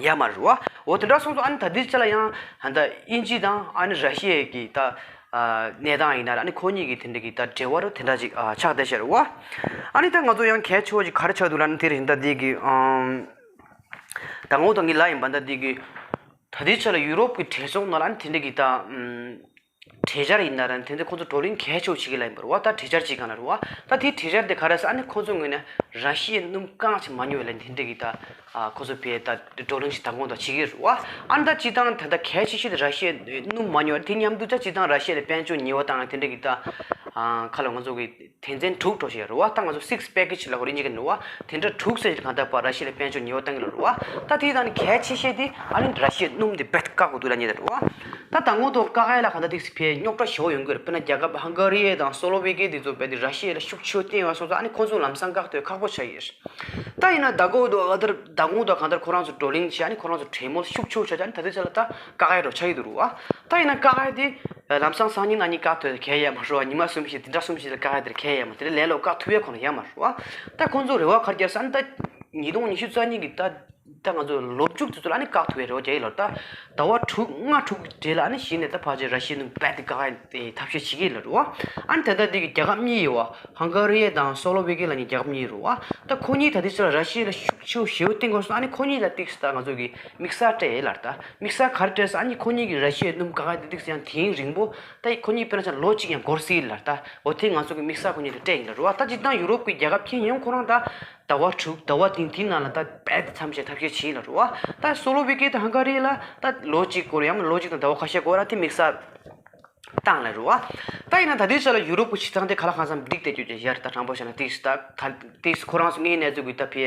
ཡོད་མ་རེད་བ། འོ་དེ་འདྲ་སོང་ཙང་ཨ་ནི་ད་ལྟའི་ཆ་ལ་ཡང་ད་དབྱིན་ཇི་དང་ཨ་ནི་ར་ཤི་ཡའི་གི་ད་གནས་སྟངས་ཡིན་ན་ཨ་ནི་ཁོ་གཉིས་ཀྱི་དེ་འདྲ་གི་ད་འབྲེལ་བ་རུ་དེ་འདྲ་ཅིག་ཆགས་བསྡད་ཤག་རེད་བ། ཨ་ནི་ད་ང་ཚོ་ཡང་གལ་ཆེ་བོ་ཅིག་ག་རེ་ཆགས་འདུག་ལབ་ན་དེ་རིང་ད་འདི་གི་ཨམ། ད་ངོ་ད་ངི་ལ་ཡིན་པ་ད་འདི་གི་ད་ལྟའི་ཆ་ལ་ཡུ་རོབ་ཀྱི་གྲོས་ཚོགས་ནང་ལ་ཨ་ནི་དེ་འདྲ་གི་ད་ཨམ། གྲོས་འཆར་ཡིན་ན་ར་དེ་འདྲ་ཁོང་ཚོ་བགྲོ་གླེང་གལ་ཆེ་བོ་བྱེད་ཀྱི་ལ་ཡིན་པ་རེད་བ། ད་གྲོས་འཆར་ཅིག་སྒང་ལ་རེད་བ། ད་དེའི་གྲོས་འཆར་དེ་ག་རེ་ཟེར་ཨ་ནི་ཁོང་ཚོ་ངོས་ནས་ར་ཤི་ཡའི་སྣུམ་བཀག་ཅིག་མ་ཉོ་བའི་ལ་དེ་འདྲ་གི་ད་ཨ་ཁོ་ཚོ་བས་ད་བགྲོ་གླེང་ཞིག་མདང་དགོང་དག་བྱེད་ཀྱི་རེད་བ། ཨ་ནི་ད་སྤྱིར་བཏང་ད་ལྟ་གལ་ཆེ་ཤོས་དེ་ར་ཤི་ཡའི་སྣུམ་མ་ཉོ་བ་དེ་མཉམ་དུ་ད་སྤྱིར་བཏང་ར་ཤི་ཡ་ལ་དཔལ་འབྱོར་ཉེས་པ་བཏང་ཡ་དེ་འདྲ་གི་ད་ཨ་ཁ་ལ་ང་ཚོ་གི་དོན་ཚན་དྲུག་འགྲོ་བཞིན་རེད་བ། ད་ང་ཚོ་six package ལ་ཧོ་རིན་ཅི་གི་འདུག་བ། དེ་འདྲ་དྲུག་ཟེར་གྱི་གང་ལྟར་པ་ར་ཤི་ཡ་ལ་དཔལ་འབྱོར་ཉེས་པ་བཏང་གི་ལ་རེད་བ། ད་དེ་ད་ནི་གལ་ཆེ་ཤོས་དེ་ཨ་ནི་ར་ཤི་ཡའི་སྣུམ་དེ་རྦད་དེ་བཀག་དགོས་འདུག་ལབ་མཁན་དེ་རེད་བ། ད་དང་པོ་དུ་བཀག་ཡ་ལ་གང་ལྟར་ཏིག་ཙམ་ཕར་རྙོག་དྲ་ཞེ་པོ་ཡོང་གི་རེད། དཔེར་ན་རྒྱལ་ཁབ་ཧང་ག་རི་དང་སོ་ལོ་ཝེ་ཀི་དེ་ཚོ་རྦད་དེ་ར་ཤི་ཡ་ལ་ཤུགས་ཆེ་བོ་བརྟེན་པ་སོང་ཙང་ཨ་ནི་ཁོང་ཚོ་ལམ་སང་བཀག་ཐུབ་ཡ་ཁག་པོ་ཆགས་ཡོད། ད་ཡིན་ན་ད་གོ་དུ་ཨ་དར་ད་གོ་དུ་གང་ལྟར་ཁོ་རང་ཚོ་བགྲོ་གླེང་བྱས་ཨ་ནི་ཁོ་རང་ཚོ་གྲོས་མོལ་ཤུགས་ཆེ་བོ་བྱས་ཨ་ནི་ད་ལྟའི་ཆ་ལ་ད་བཀག་ཡ་འདྲ་ཆགས་ཀྱི་འདུག་རེད་བ། ད་ཡིན་ན་བཀག་ཡ་དེ་ལམ་སང་སང་ཉིན་གནངས་ཉིན་བཀག་ཐུབ་ཡ་གལ་ཡོད་མ་རེད་བ། ཉི་མ་གསུམ་བཞི་དེ་འདྲ་གསུམ་བཞི་ལ་བཀག་ཡ་དེ་གལ་ཡོད་མ་རེད། དེ་ལས་ལོ་བཀག་ཐུབ་ཡ་ཁོ་ན་ཡོད་མ་རེད་བ། ད་ཁོང་ཚོ་རེ་བ་ག་རེ་བརྒྱབ་ཟེར་ན་ད་ཉིས་སྟོང་ཉི་ཤུ་རྩ་གཉིས་ཀྱི་ད་ད་ང་ཚོ་ལོ་མཇུག་དེ་ཚོ་ལ་ཨ་ནི་བཀག་ཐུབ་ཡ་རེ་བ་རྒྱག་ཡི་ལ། ད་ཟླ་བ་དྲུག་ལྔ་དྲུག་གི་རྗེས་ལ་ཨ་ནི་གཞི་ནས་ད་ཕལ་ཆེར་ར་ཤི་ཡའི་སྣུམ་རྦད་དེ་བཀག་ཡ་དེ་ཐབས་ཤེས་བྱེད་ཀྱི་ཡིན་ལ་རེད་བ། ཨ་ནི་ད་ལྟ་དེ་གི་རྒྱལ་ཁབ་གཉིས་ཡོད་བ། ཧང་ག་རི་དང་སོ་ལོ་ཝེ་ཀི་ལབ་མཁན་རྒྱལ་ཁབ་གཉིས་རེད་བ། ད་ཁོ་གཉིས་ད་ལྟའི་ཆ་ལ་ར་ཤི་ཡ་ལ་ཤུགས་ཆེ་བོ་ཞེ་པོ་བརྟེན་དགོས་སོང་། ཨ་ནི་ཁོ་གཉིས་ལ་ཏིག་ཙམ་ད་ང་ཚོ་གི་དམིགས་བསལ་སྤྲད་ཡོད་ལ། ད་དམིགས་བསལ་ག་རེ་སྤྲད་ཟེར་ཨ་ནི་ཁོ་གཉིས་ཀྱི་ར་ཤི་ཡའི་སྣུམ་བཀག་ཡ་དེ་ཏིག་ཙམ་ཡང་དེ་རིང་རིང་པོ་ད་ཁོ་གཉིས་དཔེར་ན་ཆ་ལོ་གཅིག་ཡང་འགོར་སྲིད་ལ། ད་འོ་དེ་ང་ཚོ་གི་དམིགས་བསལ་ཁོ་གཉིས་ལ་སྤྲད་ཡིན་ལ་རེད་བ། ད་སྤྱིར་བཏང་ཡུ་རོབ་ཀྱི་རྒྱལ་ཁབ་ཁྱེད་ཡོང་ཁོ་རང་ད་ཟླ་བ་དྲུག་ཟླ་བ་བདུན་དེའི་ནང་ལ་ད་རྦད་དེ་མཚམས་བཞག་ཐབས་ཤེས་བྱེད་ཡིན་ལ་རེད་བ། ད་སོ་ལོ་ཝེ་ཀི་དང་ཧང་ག་རི་ལ་ད་ལོ་གཅིག་འགོར་ཡང་ལོ་གཅིག་དང་ཟླ་བ་ཁ་ཤས་འགོར་ར་དེ་དམིགས་བསལ་བཏང་ལ་རེད་བ། ད་ཡིན་ན་ད་ལྟའི་ཆ་ལ་ཡུ་རོབ་ཀྱི་བྱེད་སྟངས་དེ་ག་ལ་གང་འཚམ་འགྲིག་བསྡད་རྒྱུ་ཅིག་ཡོད་རེད། ད་དྲང་པོ་བཤད་ན་ཏིག་ཙམ་ད་ཏིག་ཙམ་ཁོ་རང་ཚོ་དངོས་གནས་ཚུལ་གྱི་ད་ཕི་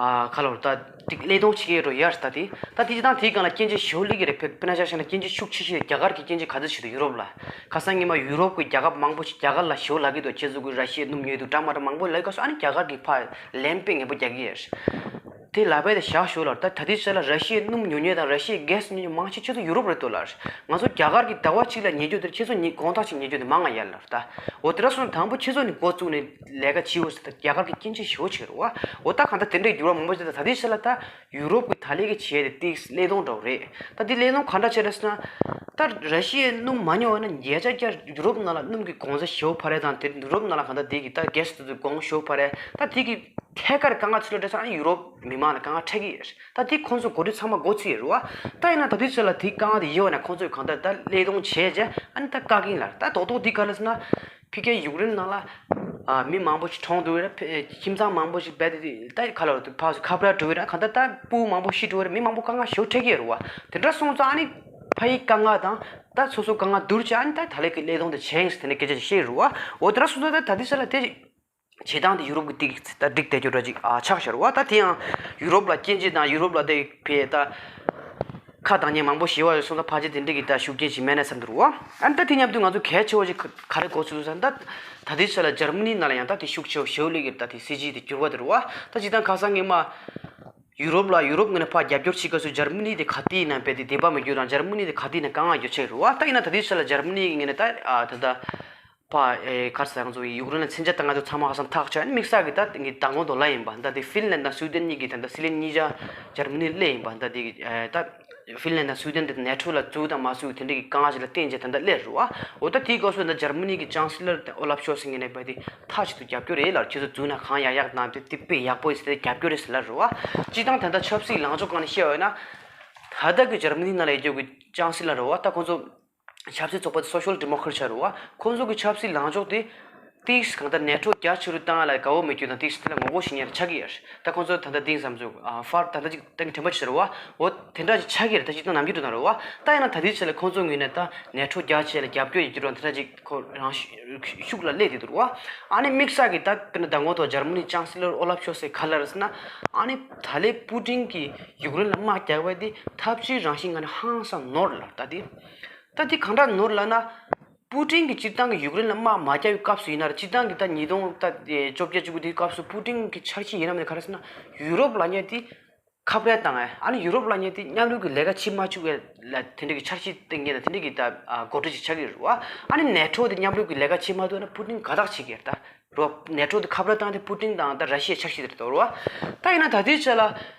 ཨ་ཁ་ལོར་ད་ཏིག་བློས་གཏོང་བྱེད་ཀྱི་ཡོད་རེད་ཡ། ད་དེ་ད་དེ་དང་དེའི་སྒང་ལ་སྐྱོན་བརྗོད་ཞེ་པོ་སླེབས་ཀྱི་རེད། དཔེར་ན་ཆ་བཞག་ན་སྐྱོན་བརྗོད་ཤུགས་ཆེ་ཤོས་རྒྱ་གར་གྱི་སྐྱོན་བརྗོད་ག་ཚོད་བྱེད་འདུག་ཡུ་རོབ་ལ། ཁ་སང་ཉི་མ་ཡུ་རོབ་ཀྱི་རྒྱལ་ཁབ་མང་པོ་ཞིག་རྒྱ་གར་ལ་ཞེ་པོ་ལབ་ཀྱི་འདུག་ཁྱེད་ཚོ་གིས་ར་ཤི་ཡའི་སྣུམ་ཉོས་འདུག་འདྲ་མ་འདྲ་མང་པོ་ལབ་སྐབས་སུ་ཨ་ནི་རྒྱ་གར་གྱིས་ཕར་ལན་དཔེ་ངན་པོ་རྒྱག་གི་ཡོད་རེད། དེ་ལབ་པ་དེ་བཞག་ཞོར་ལ་ད་ད་ལྟའི་ཆ་ལ་ར་ཤི་ཡའི་སྣུམ་ཉོ་མཁན་དང་ར་ཤི་ཡའི་གྷེ་སི་ཉོ་མཁན་མང་ཆེ་ཁྱེད་ཚོ་ཡུ་རོབ་རེད་འདུག་ལ། ང་ཚོ་རྒྱ་གར་གྱི་ཟླ་བ་གཅིག་ལ་ཉོ་རྒྱུ་དེ་ཁྱེད་ཚོ་ཉིན་དགོང་དག་ཅིག་ཉོ་རྒྱུ་དེ་མང་ང་ཡ་ལ་ད། འོ་དེ་འདྲ་སོང་ཙང་དང་པོ་ཁྱེད་ཚོ་ནས་འགོ་བཙུགས་ནས་ལས་ཀ་བྱེད་འོ་ཟེར། ད་རྒྱ་གར་གྱི་སྐྱོན་བརྗོད་ཞེ་པོ་བྱེད་ཀྱི་རེད་བ། འོ་ད་གང་ལྟར་དེ་འདྲའི་འགྱུར་བ་མང་པོ་ཞིག་ད་ད་ལྟའི་ཆ་ལ་ད་ཡུ་རོབ་ཀྱི་ད་ལས་ཀ་བྱེད་ཡ་དེ་ཏིག་ཙམ་བློས་གཏོང་འདྲ་བོ་རེད། ད་དེ་བློས་གཏོང་ག་འདྲ་བྱས་རེད་ཟེར་ན། ད་ར་ཤི་ཡའི་སྣུམ་མ་ཉོ་བ་ན་ཉེ་ཆར་རྒྱ་ཡུ་རོབ་ནང་ལ་སྣུམ་གྱི་གོང་ཚད་ཞེ་པོ་འཕར་ཡ་དང་དེ་ཡུ་རོབ་ནང་ལ་གང་ལྟར་དེ་གི་ད་གྷེ་སི་དེ་ཚོ་གོང་ཞེ་པོ་འཕར་ཡ། ད་དེ་གི་ཐད་ཀར་དཀའ་ངལ་ཚུར་ལ་འཕྲད་སོང་ན་ཡུ་རོབ་མི་མང་ལ་དཀའ་ངལ་འཕྲད་ཀྱི་ཡོད་རེད། ད་དེ་ཁོང་ཚོ་འགོ་ཁྲིད་ཚང་མ་མགོ་ཚོས་ཡོད་རེད་བ། ད་ཡིན་ན་ད་དུས་ཚོད་ལ་དེ་དཀའ་ངལ་དེ་ཡོད་ན་ཁོང་ཚོས་གང་ལྟར་ད་བློས་གཏོང་བྱས་རྗེས་ཨ་ནི་ད་བཀག་གིན་ལ། ད་རྡོག་རྡོག་དེ་ག་རེ་ཟེར་ན། ཕ་གིའི་ཡུཀ་རེན་ནང་ལ་ཨ་མི་མང་པོ་ཞིག་གྲོངས་འདུག་རེད། ཕ་ཁྱིམ་ཚང་མང་པོ་ཞིག་རྦད་དེ་ད་ག་ལ་ཕར་ཁ་བར་འགྲོ་གི་རེད། གང་ལྟར་ད་སྤུ་མང་པོ་ཤི་འགྲོ་གི་རེད། མི་མང་པོ་དཀའ་ངལ་ཞེ་པོ་འཕྲད་ཀྱི་ཡོད་རེད་བ། དེ་འདྲ་སོང་ཙང་ཨ་ནི་ཕ་ཡི་དཀའ་ངལ་དང་ད་སོ་སོ་དཀའ་ངལ་བསྡུར་བྱས་ཨ་ནི་ད་ད་ལས་ཀྱི་བློས་གཏོང་དེ་བྱས་ཡིན་ཟེར་དེ་འདྲ་སྐད་ཆ་ཞིག་བཤད་ཡོད་རེད་བ། འོ་དེ་འདྲ་སོང་ཙང་ད་ད་དུས་ཚོད་ལ་དེ། བྱེད་སྟངས་དེ་ཡུ་རོབ་ཀྱི་ཏིག་ཙམ་ད་འགྲིག་བསྡད་རྒྱུ་འདྲ་ཅིག་ཨ་ཆགས་ཤར་བ། ད་དེ་ཡང་ཡུ་རོབ་ལ་སྐྱོན་བརྗོད་དང་ཡུ་རོབ་ལ་དེ་ཕའི་ད་ཁ་གདངས་མཁན་མང་པོ་ཞེ་པོ་ཡོད་སོང་ཙང་ཕལ་ཆེར་དེ་འདྲ་གི་ད་ཤུགས་རྐྱེན་ཞིག་མེད་ན་བསམ་འདུག་བ། ཨ་ནི་ད་དེ་མཉམ་དུ་ང་ཚོ་གལ་ཆེ་བོ་ཞིག་ག་རེ་གོ་ཚུལ་འདུག་ཟེར་ན། ད་ད་ལྟའི་ཆ་ལ་འཇར་མ་ནི་ནང་ལ་ཡང་ད་དེ་ཤུགས་ཆེ་བོ་ཞེ་པོ་སླེབས་ཀྱི་རེད། ད་དེ་སྲིད་ཇུས་དེ་འགྱུར་བ་དེ་རེད་བ། ད་སྤྱིར་བཏང་ཁ་སང་ཉི་མ། ཡུ་རོབ་ལ་ཡུ་རོབ་ངོས་ནས་ཕར་རྒྱབ་སྐྱོར་བྱེད་སྐབས་སུ་འཇར་མ་ནི་དེ་ག་དུས་ཡིན་ན་རྦད་དེ་བདེན་པ་མི་འགྱུར་དང་འཇར་མ་ནི་དེ་ག་དུས་ཡིན་ན་དཀའ་ངལ་ཡོད་ཆེད་རེད་བ། ད་ཡིན་ན་ད་དུས་ཆ་ལ་འཇར་མ་ནི་ངོས་ནས་ད་ད་ལྟ་ཕར་ཨེ་ག་རེ་ཟེར་ང་ཚོ་ཡུཀ་རེན་ལ་མཚོན་ཆ་བཏང་ང་ཚོ་ཚང་མ་ཧ་སང་ཐག་ཆོད། ཨ་ནི་དམིགས་བསལ་གྱི་ད་ངས་མདང་དགོང་དུ་ལབ་ཡིན་པ། ད་དེ་ཧྥིན་ལན་དང་སུའུ་ཏན་གཉིས་ཀྱིས་ད་ད་སྲིད་བློན་གཉིས་ཆ་འཇར་མ་ནི་སླེབས་ཡིན་པ། ད་དེ་ཨེ་ད་ཧྥིན་ལན་དང་སུའུ་ཏན་དེ་ནེ་ཊོ་ལ་བཙུགས་དང་མ་བཙུགས་དེ་འདྲའི་གི་དཀའ་ངལ་ཞིག་ལ་བརྟེན་བྱས་ད་ལྟ་སླེབས་རེད་བ། འོ་ད་དེའི་སྐབས་སུ་ད་འཇར་མ་ནི་གི་ཅང་སི་ལར་ཨོ་ལབ་ཤོལ་ཚི་ངོས་ནས་རྦད་དེ་མཐའ་གཅིག་ཏུ་རྒྱབ་སྐྱོར་རེད་ལབ། ཁྱེད་ཚོ་བཙུགས་ན་གང་ཡག་ཡག་གནང་དེ་དེ་དཔེ་ཡག་པོ་ཡིན་ཟེར་ཏེ་རྒྱབ་སྐྱོར་རེད་ཟེར་ལབ་རེད་བ། སྤྱིར་བཏང་ད་ལྟ་ཆབ་སྲིད་ལངས་ཕྱོགས་སྒང་ནས་བཤད་པ་ཡིན་ན། ད་ལྟ་གི་འཇར་མ་ནི་ནང་ལ་ཡོད་རྒྱུ་གི་ཅང་སི་ལར་རེད་བ། ད་ཁོང་ཚོ་ཆབ་སྲིད་ཚོགས་པ་དེ་སོ་ཤལ་ཌི་མོ་ཀ་རེ་ཊི་ཆགས་རེད་བ། ཁོང་ཚོ་གི་ཆབ་སྲིད་ལངས་ཕྱོགས་དེ་ཏིག་གང་ལྟར་ནེ་ཊོ་རྒྱ་ཆེ་རུ་བཏང་ལ་དགའ་བོ་མེད་རྒྱུ་དང་ཏིག་དེ་ལ་ངོ་རྒོལ་བྱེད་མཁན་ཆགས་ཀྱི་ཡོད་རེད། ད་ཁོང་ཚོ་ད་ལྟ་ཏིག་བསམ་ཚུལ་ཨ་ཧྥར་ད་ལྟ་ཅིག་ད་གིན་དྲན་པ་ཆེ་རེད་བ། འོ་དེ་འདྲ་ཅིག་ཆགས་ཀྱི་རེད། ད་སྤྱིར་བཏང་ནམ་རྒྱུན་དུ་ན་རེད་བ། ད་ཡིན་ན་ད་ལྟའི་ཆ་ལ་ཁོང་ཚོ་ངོས་ནས་ད་ནེ་ཊོ་རྒྱ་ཆེ་ལ་རྒྱབ་སྐྱོར་ཡོད་ཀྱི་རེད་བ། དེ་འདྲ་ཅིག་ཁོ་རང་ཤུགས་ལ་སླེབས་བསྡད་འདུག་རེད་བ། ཨ་ནི་དམིགས་བསལ་གྱི་ད་དཔེར་ན་མདང་དགོང་ཐོག་འཇར་མ་ནི་ཅང་སི་ལར་ཨོ་ལབ་ཤོལ་ཚི་ག་ལབ་རེད་ཟེར་ན། ཨ་ནི་ད་ལན་པུ་ཏིན་གྱིས་ཡུཀ་རེན་ལ་དམག་རྒྱག་པ་དེ་ཐབས་ཇུས་རང་བཞིན་ངོས་ནས་ཧང་སང་ནོར་ལབ། ད་དེ་ད་དེ་གང་འདྲ་ནོར་ལབ་ན། པུ་ཏིན་གྱིས་སྤྱིར་བཏང་གི་ཡུཀ་རེན་ལ་དམག་མ་རྒྱག་པའི་སྐབས་སུ་ཡིན་ན་ར། སྤྱིར་བཏང་གི་ད་ཉིས་སྟོང་ད་བཅོ་བརྒྱད་བཅུ་དགུ་དེའི་སྐབས་སུ་པུ་ཏིན་གྱི་འཆར་གཞི་ཡིན་ན་མིན་ན་ག་རེ་ཟེར་ན། ཡུ་རོབ་ལབ་མཁན་དེ་ཁ་བྲལ་བཏང་ཨེ། ཨ་ནི་ཡུ་རོབ་ལབ་མཁན་དེ་མཉམ་རུབ་ཀྱི་ལས་ཀ་བྱེད་མ་བཅུག་པའི་ལ་དེ་འདྲ་གི་འཆར་གཞི་བཏིང་མཁན་དང་དེ་འདྲ་གི་ད་ཨ་འགོ་ཁྲིད་ཅིག་ཆགས་ཀྱི་རེད་བ། ཨ་ནི་ནེ་ཊོ་དེ་མཉམ་རུབ་ཀྱི་ལས་ཀ་བྱེད་མ་ཐུབ་ན་པུ་ཏིན་དགའ་ཐག་བྱེད་ཀྱི་རེད་ད། རོ། ནེ་ཊོ་དེ་ཁ་བྲལ་བཏང་དེ་པུ་ཏིན་དང་ད་ར་ཤི་ཡའི་འཆར་གཞི་དེ་རེད་དོ་རོ། ད་ཡིན་ན་ད་ལྟའི་ཆ་ལ་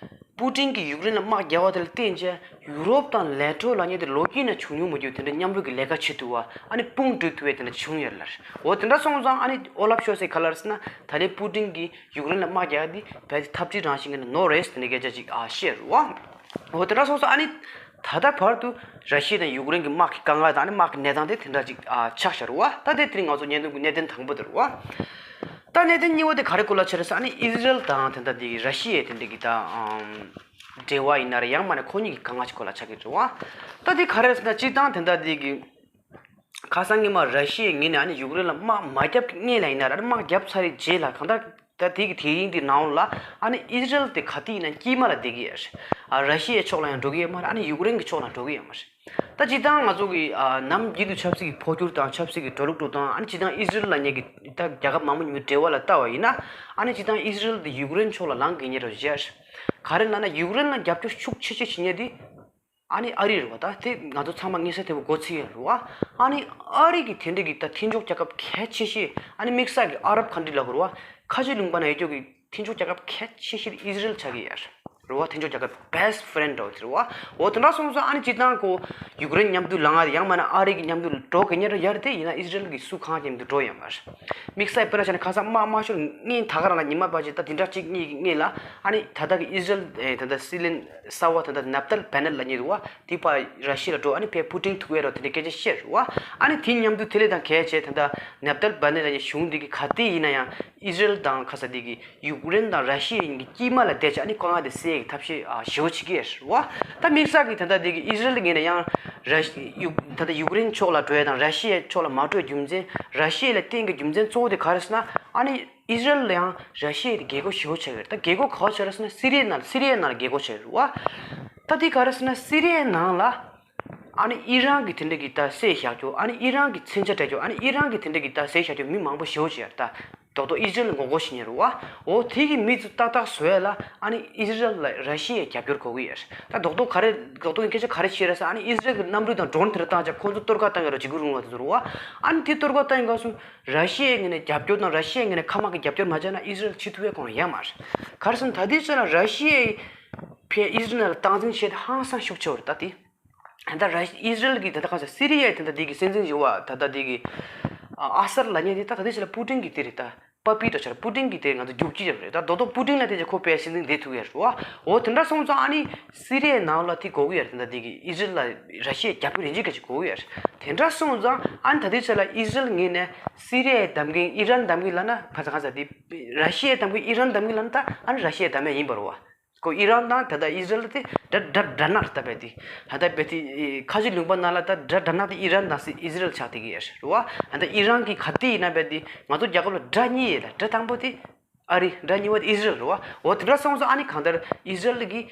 པུ་ཏིན་གྱིས་ཡུཀ་རེན་ལ་དམག་རྒྱག་པ་དེ་ལ་བརྟེན་བྱས་ཡུ་རོབ་དང་ནེ་ཊོ་ལབ་མཁན་དེ་ལོ་རྒྱུས་ནང་བྱུང་མྱོང་མ་རྒྱུ་དེ་འདྲ་མཉམ་རུབ་ཀྱི་ལས་ཀ་བྱེད་ཐུབ་པ། ཨ་ནི་དཔུང་སྒྲིག་ཐུབ་པའི་དེ་འདྲ་བྱུང་ཡོད་ལ། འོ་དེ་འདྲ་སོང་ཙང་ཨ་ནི་ཨོ་ལབ་ཤོལ་ཚི་ག་ལབ་རེད་ཟེར་ན། ད་ལན་པུ་ཏིན་གྱིས་ཡུཀ་རེན་ལ་དམག་རྒྱག་དེ་རྦད་དེ་ཐབས་ཇུས་རང་བཞིན་གྱི་ནོར་རེད་ཟེར་ནས་སྐད་ཆ་ཅིག་ཨ་བཤད་རེད་བ། འོ་དེ་འདྲ་སོང་ཙང་ཨ་ནི་ད་ལྟ་བར་དུ་ར་ཤི་ཡ་དང་ཡུཀ་རེན་གྱི་དམག་གི་དཀའ་ངལ་དང་ཨ་ནི་དམག་གི་གནས་སྟངས་དེ་དེ་འདྲ་ཅིག་ཨ་ཆགས་བཞག་རེད་བ། ད་དེ་དེ་རིང་ང་ཚོ་བརྙན་ཐུང་གི་གནད་དོན་དང་པོ་དེ་རེད་བ། ད་གནད་དོན་གཉིས་པ་དེ་ག་རེ་སྐོར་ལ་ཆགས་རེད་ཟེར། ཨ་ནི་ཨི་ཟི་རལ་དང་དེ་འདྲ་དེ་ར་ཤི་ཡའི་དེ་འདྲ་གི་ད་ཨམ་འབྲེལ་བ་ཡིན་ན་རེད། ཡང་མིན་ན་ཁོ་གཉིས་ཀྱི་དཀའ་ངལ་ཅིག་སྐོར་ལ་ཆགས་ཀྱི་རེད་བ། ད་དེ་ག་རེ་རེད་ཟེར་ན། སྤྱིར་བཏང་དེ་འདྲ་དེ་གི་ཁ་སང་ཉི་མ་ར་ཤི་ཡའི་ངོས་ནས་ཨ་ནི་ཡུཀ་རེན་ལ་དམག་མ་བརྒྱབ་སྔོན་ལ་ཡིན་ན་ར། ཨ་ནི་དམག་བརྒྱབ་ཚར་བའི་རྗེས་ལ་གང་ལྟར་ད་དེ་གི་དེ་རིང་དེ་ནང་ལ་ཨ་ནི་ཨི་ཟི་རལ་དེ་ག་དུས་ཡིན་ན་དཀྱིལ་མ་ལ་བསྡད་ཀྱི་ཡོད་རེད། ཨ་ར་ཤི་ཡའི་ཕྱོགས་ལ་ཡང་འགྲོ་གི་ཡོད་མ་རེད། ཨ་ནི་ཡུཀ་རེན་གྱི་ཕྱོགས་ལ་འགྲོ་གི་ཡོད་མ་རེད། ད་སྤྱིར་བཏང་ང་ཚོ་གི་ཨ་ནམ་རྒྱུན་དུ་ཆབ་སྲིད་ཀྱི་འཕོ་འགྱུར་དང་ཆབ་སྲིད་ཀྱི་འགྲོ་ལུགས་འགྲོ་སྟངས། ཨ་ནི་སྤྱིར་བཏང་ཨི་ཟི་རལ་ལབ་མཁན་གྱི་ད་རྒྱལ་ཁབ་མང་པོ་གཉིས་པོའི་འབྲེལ་བ་ལ་ལྟ་བ་ཡིན་ན། ཨ་ནི་སྤྱིར་བཏང་ཨི་ཟི་རལ་དེ་ཡུཀ་རེན་ཕྱོགས་ལ་ལངས་དགོས་མཁན་རེད་བཞག་ག་རེ་ལབ་ན་ཡུཀ་རེན་ལ་རྒྱབ་སྐྱོར་ཤུགས་ཆེ་ཤོས་བྱེད་མཁན་དེ་ཨ་ནི་ཨ་རི་རེད་བ། ད་དེ་ང་ཚོ་ཚང་མ་མངོན་གསལ་དོད་པོ་མགོ་ཚོས་ཡོད་རེད་བ། ཨ་ནི་ཨ་རི་གི་དེ་འདྲ་གི་ད་མཐུན་ཕྱོགས་རྒྱལ་ཁབ་གལ་ཆེ་ཤོས། ཨ་ནི་དམིགས་བསལ་གྱི་ཨ་རབ་ཁ་འདྲི་ལབ་དགོས་རེད་བ། ཁ་ཆེ་ལུང་པ་ན་ཡོད་རྒྱུ་གི་མཐུན་ཕྱོགས་རྒྱལ་ཁབ་གལ་ཆེ་ཤོས་ཨི་ཟི་རལ་ཆགས་ཀྱི་ཡོད་རེད་བ། མཐུན་ཕྱོགས་རྒྱལ་ཁབ་best friend འདྲ་བོ་དེ་རེད་བ། འོ་དེ་འདྲ་སོང་ཙང་ཨ་ནི་སྤྱིར་བཏང་ཁོ་ཡུཀ་རེན་མཉམ་དུ་ལངས་ཡ་ཡང་མིན་ན་ཨ་རི་གི་མཉམ་དུ་འགྲོ་གི་ཉེ་རུ་ཡར་དེ་ཡིན་ན་ཨི་ཟི་རལ་གི་སུ་གང་མཉམ་དུ་འགྲོ་ཡོད་མ་རེད། དམིགས་བསལ་དཔེར་ན་ཆ་ནས་ཁ་སང་དམག་དམག་ཤོར་སྔོན་ད་ག་རང་ལ་ཉི་མ་ཕལ་ཆེར་ད་དེ་འདྲ་གཅིག་གཉིས་ཀྱི་སྔོན་ལ་ཨ་ནི་ད་ལྟ་གི་ཨི་ཟི་རལ་ད་ལྟ་སྲིད་བློན་གསར་བ་ད་ལྟ་ནབ་ཏལ་བེ་ནེད་ལབ་མཁན་འདུག་བ། དེ་ཕར་ར་ཤི་ཡ་ལ་འགྲོ། ཨ་ནི་ཕར་པུ་ཏིན་ཐུག་ཡ་རོ་དེ་འདྲའི་སྐད་ཆ་བཤད་རེད་བ། ཨ་ནི་དེ་མཉམ་དུ་དེ་ལས་དང་གལ་ཆེ་ད་ལྟ་ནབ་ཏལ་བེ་ནེད་ལབ་མཁན་གཞུང་འདི་གི་ག་དུས་ཡིན་ན་ཡང་ཨི་ཟི་རལ་དང་ཁ་ས་འདི་གི་ཡུཀ་རེན་དང་ར་ཤི་ཡ་གཉིས་ཀྱི་དཀྱིལ་མ་ལ་བསྡད་བྱས་ཨ་ནི་དཀའ་ངལ་དེ་སེལ་ཡག་གི་ཐབས་ཤེས་ཨ་ཞེ་པོ་བྱེད་ཀྱི་ཡོད་རེད་བ། ད་དམིགས་བསལ་གྱི་ད་ལྟ་འདི་གི་ཨི་ཟི་རལ་ངོས་ནས་ཡང་ར་ཤི་ཡུ་ད་ལྟ་ཡུཀ་རེན་ཕྱོགས་ལ་འགྲོ་ཡ་དང་ར་ཤི་ཡའི་ཕྱོགས་ལ་མ་འགྲོ་རྒྱུ་མཚན། ར་ཤི་ཡ་ལ་བརྟེན་གྱི་རྒྱུ་མཚན་གཙོ་བོ་དེ་ག་རེ་ཟེར་ན། ཨ་ནི་ཨི་ཟི་རལ་ལ་ཡང་ར་ཤི་ཡ་དེ་རྒྱལ་སྒོ་ཞེ་པོ་ཆགས་ཡོད་རེད། ད་རྒྱལ་སྒོ་ག་པར་ཆགས་རེད་ཟེར་ན་སི་རི་ཡའི་ནང་སི་རི་ཡའི་ནང་ལ་རྒྱལ་སྒོ་ཆགས་ཡོད་རེད་བ། ད་དེ་ག་རེ་ཟེར་ན་སི་རི་ཡའི་ནང་ལ་ཨ་ནི་ཨི་རན་གྱི་དེ་འདྲ་གི་ད་བསད་བཞག་རྒྱུ། ཨ་ནི་ཨི་རན་གྱི་མཚོན་ཆ་སྤྲད་རྒྱུ། ཨ་ནི་ཨི་རན་གྱི་དེ་འདྲ་གི་ད་བསད་བཞག་རྒྱུ་མི་མང་པོ་ཞེ་པོ་ཅིག་ཡོད་རེད། ད་རྡོག་རྡོག་ཨི་ཟི་རལ་ལ་ངོ་རྒོལ་བྱེད་མཁན་རེད་བ། འོ་དེ་གི་མི་ཚོ་ཏག་ཏག་བཟོ་ཡ་ལ་ཨ་ནི་ཨི་ཟི་རལ་ལ་ར་ཤི་ཡའི་རྒྱབ་སྐྱོར་དགོས་ཀྱི་ཡོད་རེད། ད་རྡོག་རྡོག་ག་རེ་རྡོག་རྡོག་གི་སྐད་ཆ་ག་རེ་བཤད་རེད་ཟེར། ཨ་ནི་ཨི་ཟི་རལ་གྱི་གནམ་གྲུ་དང་ཌོ་རོན་དེ་འདྲ་བཏང་བྱས་ཁོང་ཚོ་གཏོར་བརླག་བཏང་ཡ་རོ་བྱེད་ཀྱི་རུང་བ་དེ་ཚོ་རེད་བ། ཨ་ནི་དེ་གཏོར་བརླག་བཏང་ཡ་སྐབས་སུ་ར་ཤི་ཡའི་ངོས་ནས་རྒྱབ་སྐྱོར་དང་ར་ཤི་ཡའི་ངོས་ནས་མཁའ་དམག་གི་རྒྱབ་སྐྱོར་མ་བྱས་ན་ཨི་ཟི་རལ་འཆི་ཐུབ་ཡ་ཁོ་རང་ཡོད་མ་རེད། ག་རེ་ཟེར་ན་ད་ལྟའི་ཆ་ལ་ར་ཤི་ཡའི་ཕར་ཨི་ཟི་རལ་ནང་ལ་སྟངས་འཛིན་བྱེད་ཧང་སང་ཤུགས་ཆེ་བ་རེད་ད་དེ། ད་ར་ཨི་ཟི་རལ་གྱི་ད་ལྟ་གང་ཟེར་སི་རི་ཡའི་ད་ལྟ་དེ་གི་སྲིད་འཛིན་ཞུ་བ་ད་ལྟ་དེ་གི་ཨ་ཨ་སར་ལབ་མཁན་དེ་ད་ད་ལྟའི་ཆ་ལ་པུ་ཏིན་གྱི་དེ་རེད། ད་པ་པི་ཏོ་ཆར་པུ་ཏིན་གྱི་དེ་ང་ཚོ་རྒྱུག་ཁྱི་རེད། ད་རྡོག་རྡོག་པུ་ཏིན་ལ་དེ་ཆ་ཁོ་པའི་སྲིད་འཛིན་དེ་ཐུག་ཡ་རེད་བ། འོ་དེ་འདྲ་སོང་ཙང་ཨ་ནི་སི་རི་ཡའི་ནང་ལ་དེ་དགོས་ཀྱི་ཡ་རེད། ད་ལྟ་དེ་གི་ཨི་ཟི་རལ་ལ་ར་ཤི་ཡའི་རྒྱབ་སྐྱོར་ཡིན་གཅིག་ག་ཅིག་དགོས་ཀྱི་ཡ་རེད། དེ་འདྲ་སོང་ཙང་ཨ་ནི་ད་ལྟའི་ཆ་ལ་ཨི་ཟི་རལ་ངོས་ནས་སི་རི་ཡའི་གདམ་མཁན་ཨི་རན་གདམ་མཁན་ལབ་ན་ག་ས་ག་ས་དེ་ར་ཤི་ཡའི་གདམ་མཁན་ཨི་རན་གདམ་མཁན་ལབ་ན་ད་ཨ་ནི་ར་ཤི་ཡའི་གདམ་ཡ་ཡིན་པ་རེད་བ། ཁོ་ཨི་རན་དང་ད་ལྟ་ཨི་ཟི་རལ་དེ་དགྲ་དགྲ་དགྲ་ནག་རེད། ད་རྦད་དེ་ད་ལྟ་རྦད་དེ་ཁ་ཆེ་ལུང་པ་ནང་ལ་ད་དགྲ་དགྲ་ནག་དེ་ཨི་རན་དང་སི་ཨི་ཟི་རལ་ཆགས་བསྡད་ཀྱི་ཡོད་རེད་བ། ད་ལྟ་ཨི་རན་གྱིས་ག་དུས་ཡིན་ན་རྦད་དེ་ང་ཚོ་རྒྱལ་ཁབ་ལ་དགྲ་གཉིས་ཡོད་ལ། དགྲ་དང་པོ་དེ་ཨ་རི། དགྲ་གཉིས་པ་དེ་ཨི་ཟི་རལ་རེད་བ། འོ་དེ་འདྲ་སོང་ཙང་ཨ་ནི་གང་ལྟར་ཨི་ཟི་རལ་གྱིས་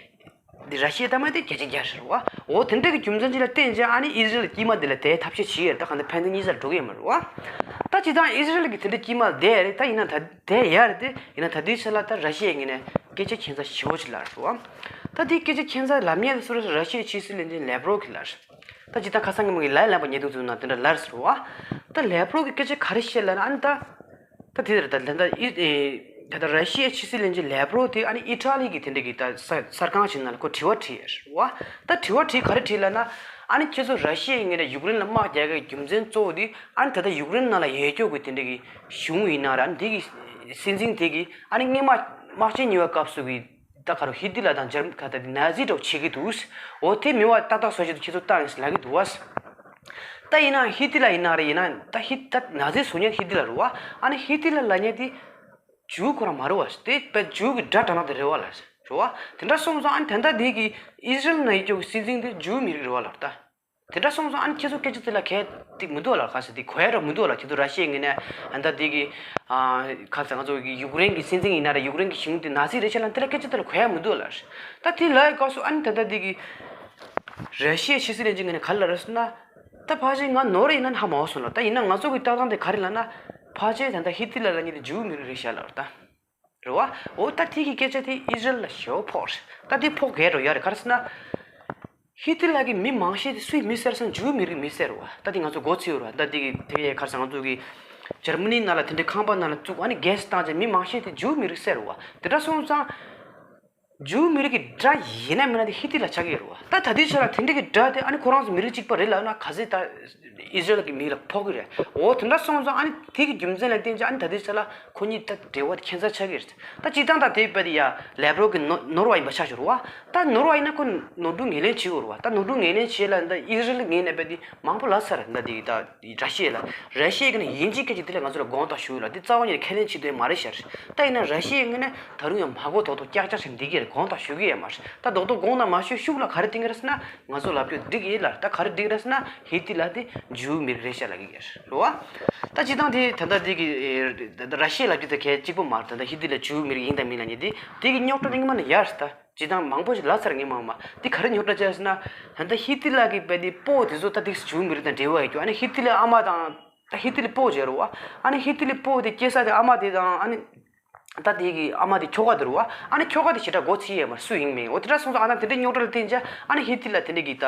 འདི་ར་ཤི་ཡའི་གཏམ་དེ་བརྒྱ་ཆ་བརྒྱ་རེད་བ། འོ་དེ་འདྲ་གི་རྒྱུ་མཚན་ཅིག་ལ་བརྟེན་བྱས་ཨ་ནི་ཨི་ཟི་རལ་དཀྱིལ་མ་འདི་ལ་བསྡད་ཐབས་ཤེས་བྱེད་ཡོད་རེད། ད་གང་ལྟར་ཕན་ཚུན་གཉིས་ཆར་འགྲོ་གི་ཡོད་མ་རེད་བ། ད་སྤྱིར་བཏང་ཨི་ཟི་རལ་གྱིས་དེ་འདྲ་དཀྱིལ་མ་བསྡད་ཡ་རེད། ད་ཡིན་ན་ད་བསྡད་ཡ་རེད་དེ། ཡིན་ན་ད་དུས་ཚོད་ལ་ད་ར་ཤི་ཡའི་ངོས་ནས་ སྐད་ཆ་ཁྱད་མཚར་ཞེ་པོ་ཅིག་ལབ་རེད་བ། ད་དེ་སྐད་ཆ་ཁྱད་མཚར་ལབ་མཁན་དེ་སུ་རེད་ཟེར་ན་ར་ཤི་ཡའི་ཕྱི་སྲིད་བློན་ཆེན་ལེབ་རོབ་ཀྱིས་ལབ་རེད། ད་ཇི་ལྟར་ཁ་སང་གི་མོ་གི་ལན་ལན་པ་ཉེས་འདུག་བཙུགས་ན་དེ་འདྲ་ལབ་རེད་བ། ད་ལེབ་རོབ་ཀྱིས་སྐད་ཆ་ག་རེ་བཤད་ལབ་ན་ཨ་ནི་ད། ད་དེ་ལྟར་ད་ད་ད་ཨི་ཨེ་ད་ད་ར་ཤི་ཡའི་ཕྱི་སྲིད་བློན་ཆེན་ལེབ་རོབ་དེ་ཨ་ནི་ཨི་ཊ་ལི་གི་དེ་འདྲ་གི་ད་གསར་གསར་ཁང་ཞིག་ནང་ལ་ཁོ་དྲི་བ་དྲིས་ཡོད་རེད་བ། ད་དྲི་བ་དྲིས་ག་རེ་དྲིས་ལབ་ན། ཨ་ནི་ཁྱེད་ཚོ་ར་ཤི་ཡའི་ངོས་ནས་ཡུཀ་རེན་ལ་དམག་རྒྱག་གི་རྒྱུ་མཚན་གཙོ་བོ་དེ་ཨ་ནི་ད་ལྟ་ཡུཀ་རེན་ནང་ལ་ཡོད་ཀྱོག་གི་དེ་འདྲ་གི་གཞུང་ཡིན་ན་ར་ཨ་ནི་དེ་གི་སྲིད་འཛིན་དེ་གི་ཨ་ནི་སྔོན་མ་དམག་ཆེན་གཉིས་པའི་སྐབས་སུ་གི་ད་ག་རུ་ཧི་ཏི་ལ་དང་འཇར་ག་ད་དེ་ན་ཛི་འདྲ་བོ་བྱེད་ཀྱི་འདུག་འོ་དེ་མི་བ་ཏག་ཏག་བཟོ་ཆེད་དུ་ཁྱེད་ཚོ་བཏང་ཡིན་ཟེར་ལབ་ཀྱི་འདུག་བ། ད་ཡིན་ན་ཧི་ཏི་ལ་ཡིན་ན་རེད་ཡིན་ན་ད་ཧི་ད་ན་ཛི་བཟོ་མཁན་ཧི་ཏི་ལ་རེད་བ། ཨ་ནི་ཧི་ཏི་ལ་ལབ་མཁན་དེ་ཇུའུ་ཁོ་རང་མ་རེད་བ། དེ་པའི་ཇུའུ་གི་དགྲ་དྲགས་ན་དེ་རེད་བ་ལ་རེད་བ། དེ་འདྲ་སོང་ཙང་ཨ་ནི་དེ་འདྲ་དེ་གི་ཨི་ཟི་རེལ་ནང་ཡོད་ཀྱོག་གི་སྲིད་འཛིན་དེ་ཇུའུ་མི་རིགས་རེད་བ་ལ་རེད་ད། དེ་འདྲ་སོང་ཙང་ཨ་ནི་ཁྱེད་ཚོ་སྐད་ཆ་དེ་ལ་གལ་ཏིག་མི་འདུག་ལ་ག་ཟེར་དེ་གོ་ཡ་ར་མི་འདུག་ལ། ཁྱེད་ཚོ་ར་ཤི་ཡའི་ངོས་ནས་ཨ་ནི་ད་དེ་གི་ཨ་ག་ཟེར་ང་ཚོ་གི་ཡུཀ་རེན་གི་སྲིད་འཛིན་ཡིན་ན་ར་ཡུཀ་རེན་གི་གཞུང་དེ་ན་ཟི་རེད་ཤག་ལབ་ན་དེ་ལ་སྐད་ཆ་དེ་ལ་གོ་ཡ་མི་འདུག་ལ། ད་དེ་ལ་ཡི་སྐབས་སུ་ཨ་ནི་ད་ལྟ་དེ་གི་ར་ཤི་ཡའི་ཕྱི་སྲིད་བློན་ཆེན་ངོས་ནས་ག་རེ་ལབ་རེད་ཟེར་ན། ད་ཕལ་ཆེར་ང་ནོར་ཡིན་ན་ཧ་མ་གོ་སོང་ལ། ད་ཡིན་ན་ང་ཚོ་གི་ལྟ་སྟངས་དེ་ག་རེ་ལབ་ན། ཕལ་ཆེར་ད་ལྟ་ཧི་ཏི་ལ་ལབ་མཁན་དེ་ཇུའུ་མི་རིགས་རེད་ཤག་ལབ་རེད་ད། རེད་བ། འོ་ད་དེ་གི་སྐད་ཆ་དེ་ཨི་ཟི་རེལ་ལ་ཞེ་པོ་ཕོག་རེད། ད་དེ་ཕོག་གས་འགྲོ་ཡ་རེད། ག་རེ་ཟེར་ན། ཧི་ཏི་ལ་གི་མི་མང་ཤོས་དེ་སུའི་མི་ཟེར་སོང་། ཇུའུ་མི་རིགས་མི་ཟེར་བ། ད་དེ་ང་ཚོ་མགོ་ཚོས་ཡོད་རེད་བ། ད་དེ་གི་དེ་གས་ག་རེ་ཟེར་ང་ཚོ་གི་འཇར་མ་ནི་ནང་ལ་དེ་འདྲའི་ཁང་པ་ནང་ལ་བཙུགས་ཨ་ནི་གྷེ་སི་བཏང་བྱས་མི་མང་ཤོས་དེ་ཇུའུ་མི་རིགས་ཟེར་བ། དེ་འདྲ་སོང་ཙང་། ཇུའུ་མི་རིགས་ཀྱི་དགྲ་ཡིན་ན་མིན་ན་དེ་ཧི་ཏི་ལ་ཆགས་ཀྱི་ཡོད་རེད་བ། ད་ད་ལྟའི་ཆ་ལ་དེ་འདྲ་གི་དགྲ་དེ་ཨ་ནི་ཁོ་རང་ཚོ་མི་རིགས་གཅིག་པ་རེད་ལབ་ན་ག་ཚོད་ད་ཨི་ཟི་རེལ་གྱི་མི་ལ་ཕོག་གི་རེད། འོ་དེ་འདྲ་སོང་ཙང་ཨ་ནི་དེ་གི་རྒྱུ་མཚན་ལ་བརྟེན་ཅིག་ཨ་ནི་ད་ལྟའི་ཆ་ལ་ཁོ་གཉིས་ད་འབྲེལ་བ་དེ་ཁྱད་མཚར་ཆགས་ཀྱི་རེད། ད་སྤྱིར་བཏང་ད་དེ་བས་དེ་ཡ་ལེབ་རོབ་ཀྱི་ནོར་ནོར་བ་ཡིན་པ་ཆགས་ཆོག་རེད་བ། ད་ནོར་བ་ཡིན་ན་ཁོ་ནོར་འཁྲུལ་ངོས་ལེན་བྱེད་དགོས་རེད་བ། ད་ནོར་འཁྲུལ་ངོས་ལེན་བྱེད་ལ་ད་ཨི་ཟི་རེལ་ངོས་ནས་བས་དེ་མང་པོ་ལབ་ཚར་ད་དེ་ད། ར་ཤི་ཡ་ལ། ར་ཤི་ཡ་གི་ནས་ཡིན་གཅིག་སྐད་ཅིག་དེ་ལ་ང་ཚོ་ལ་དགོངས་དག་ཞུ་ཡོད་ལ། དེ་རྩ་བ་ཉིད་ནས་ཁས་ལེན་བྱེད་འདོད་མ་རེད་ཤག་ད་ཡིན་ན་ར་ཤི་ཡའི་ངོས་ནས་ད་རུང་ཡང་མ་གོ་དོག་དོག་ཀྱག་ཀྱག་བྱས་འདི་གས་དགོངས་དག་ཞུ་གི་ཡོད་མ་རེད། ད་རྡོག་རྡོག་དགོངས་དག་མ་ཞུས་ཤུགས་ལ་ག་རེ་བསྟན་གི་རེད་ཟེར་ན། ང་ཚོ་ལབ་རྒྱུ་འགྲིག་ཡིན་ལ། ད་ག་རེ་འགྲིག་རེད་ཟེར་ན་ཧི་ཏི་ལ་དེ་ཇུའུ་མི་རིགས་རེད་ཤག་ལབ་གི་ཡོད་རེད་བ། ད་སྤྱིར་བཏང་དེ་ད་ལྟ་དེ་གི་ད་ལྟ་ར་ཤི་ཡ་ལབ་རྒྱུ་དེ་གལ་གཅིག་པོ་མ་རེད། ད་ལྟ་ཧི་ཏི་ལ་ཇུའུ་མི་རིགས་ཡིན་དང་མིན་ལབ་མཁན་དེ་དེ་གི་རྙོག་དྲ་དེ་སྔོན་མ་ནས་ཡོད་རེད་ད། ཇི་ལྟར་མང་པོ་ཞིག་ལབ་ཚར་ངས་མང་མ། འདི་ག་རེ་རྙོག་དྲ་བྱས་ཟེར་ན། ད་ལྟ་ཧི་ཏི་ལ་གི་བས་དེ་སྤོ་དེ་ཚོ་ད་ཏིག་ཇུའུ་མི་རིགས་དང་འབྲེལ་བ་ཡོད་རྒྱུ། ཨ་ནི་ཧི་ཏི་ལའི་ཨ་མ་དང་། ད་ཧི་ཏི་ལའི་སྤོ་བྱས་རེད་བ། ཨ་ནི་ཧི་ཏི་ལའི་སྤོ་དེ་སྐྱེས་ས་དེ་ཨ་མ་དེ་དང་ཨ་ནི། ད་དེ་གི་ཨ་མ་དེ་ཁྱོ་ག་དེ་རེད་བ། ཨ་ནི་ཁྱོ་ག་དེ་ཞེ་དྲག་མགོ་ཚོས་ཡས་མ་རེད། སུ་ཡིན་མིན། འོ་དེ་འདྲ་སོང་ཙང་ཨ་ད་དེ་འདྲའི་རྙོག་དྲ་ལ་བརྟེན་བྱས་ཨ་ནི་ཧི་ཏི་ལ་དེ་འདྲ་གི་ད་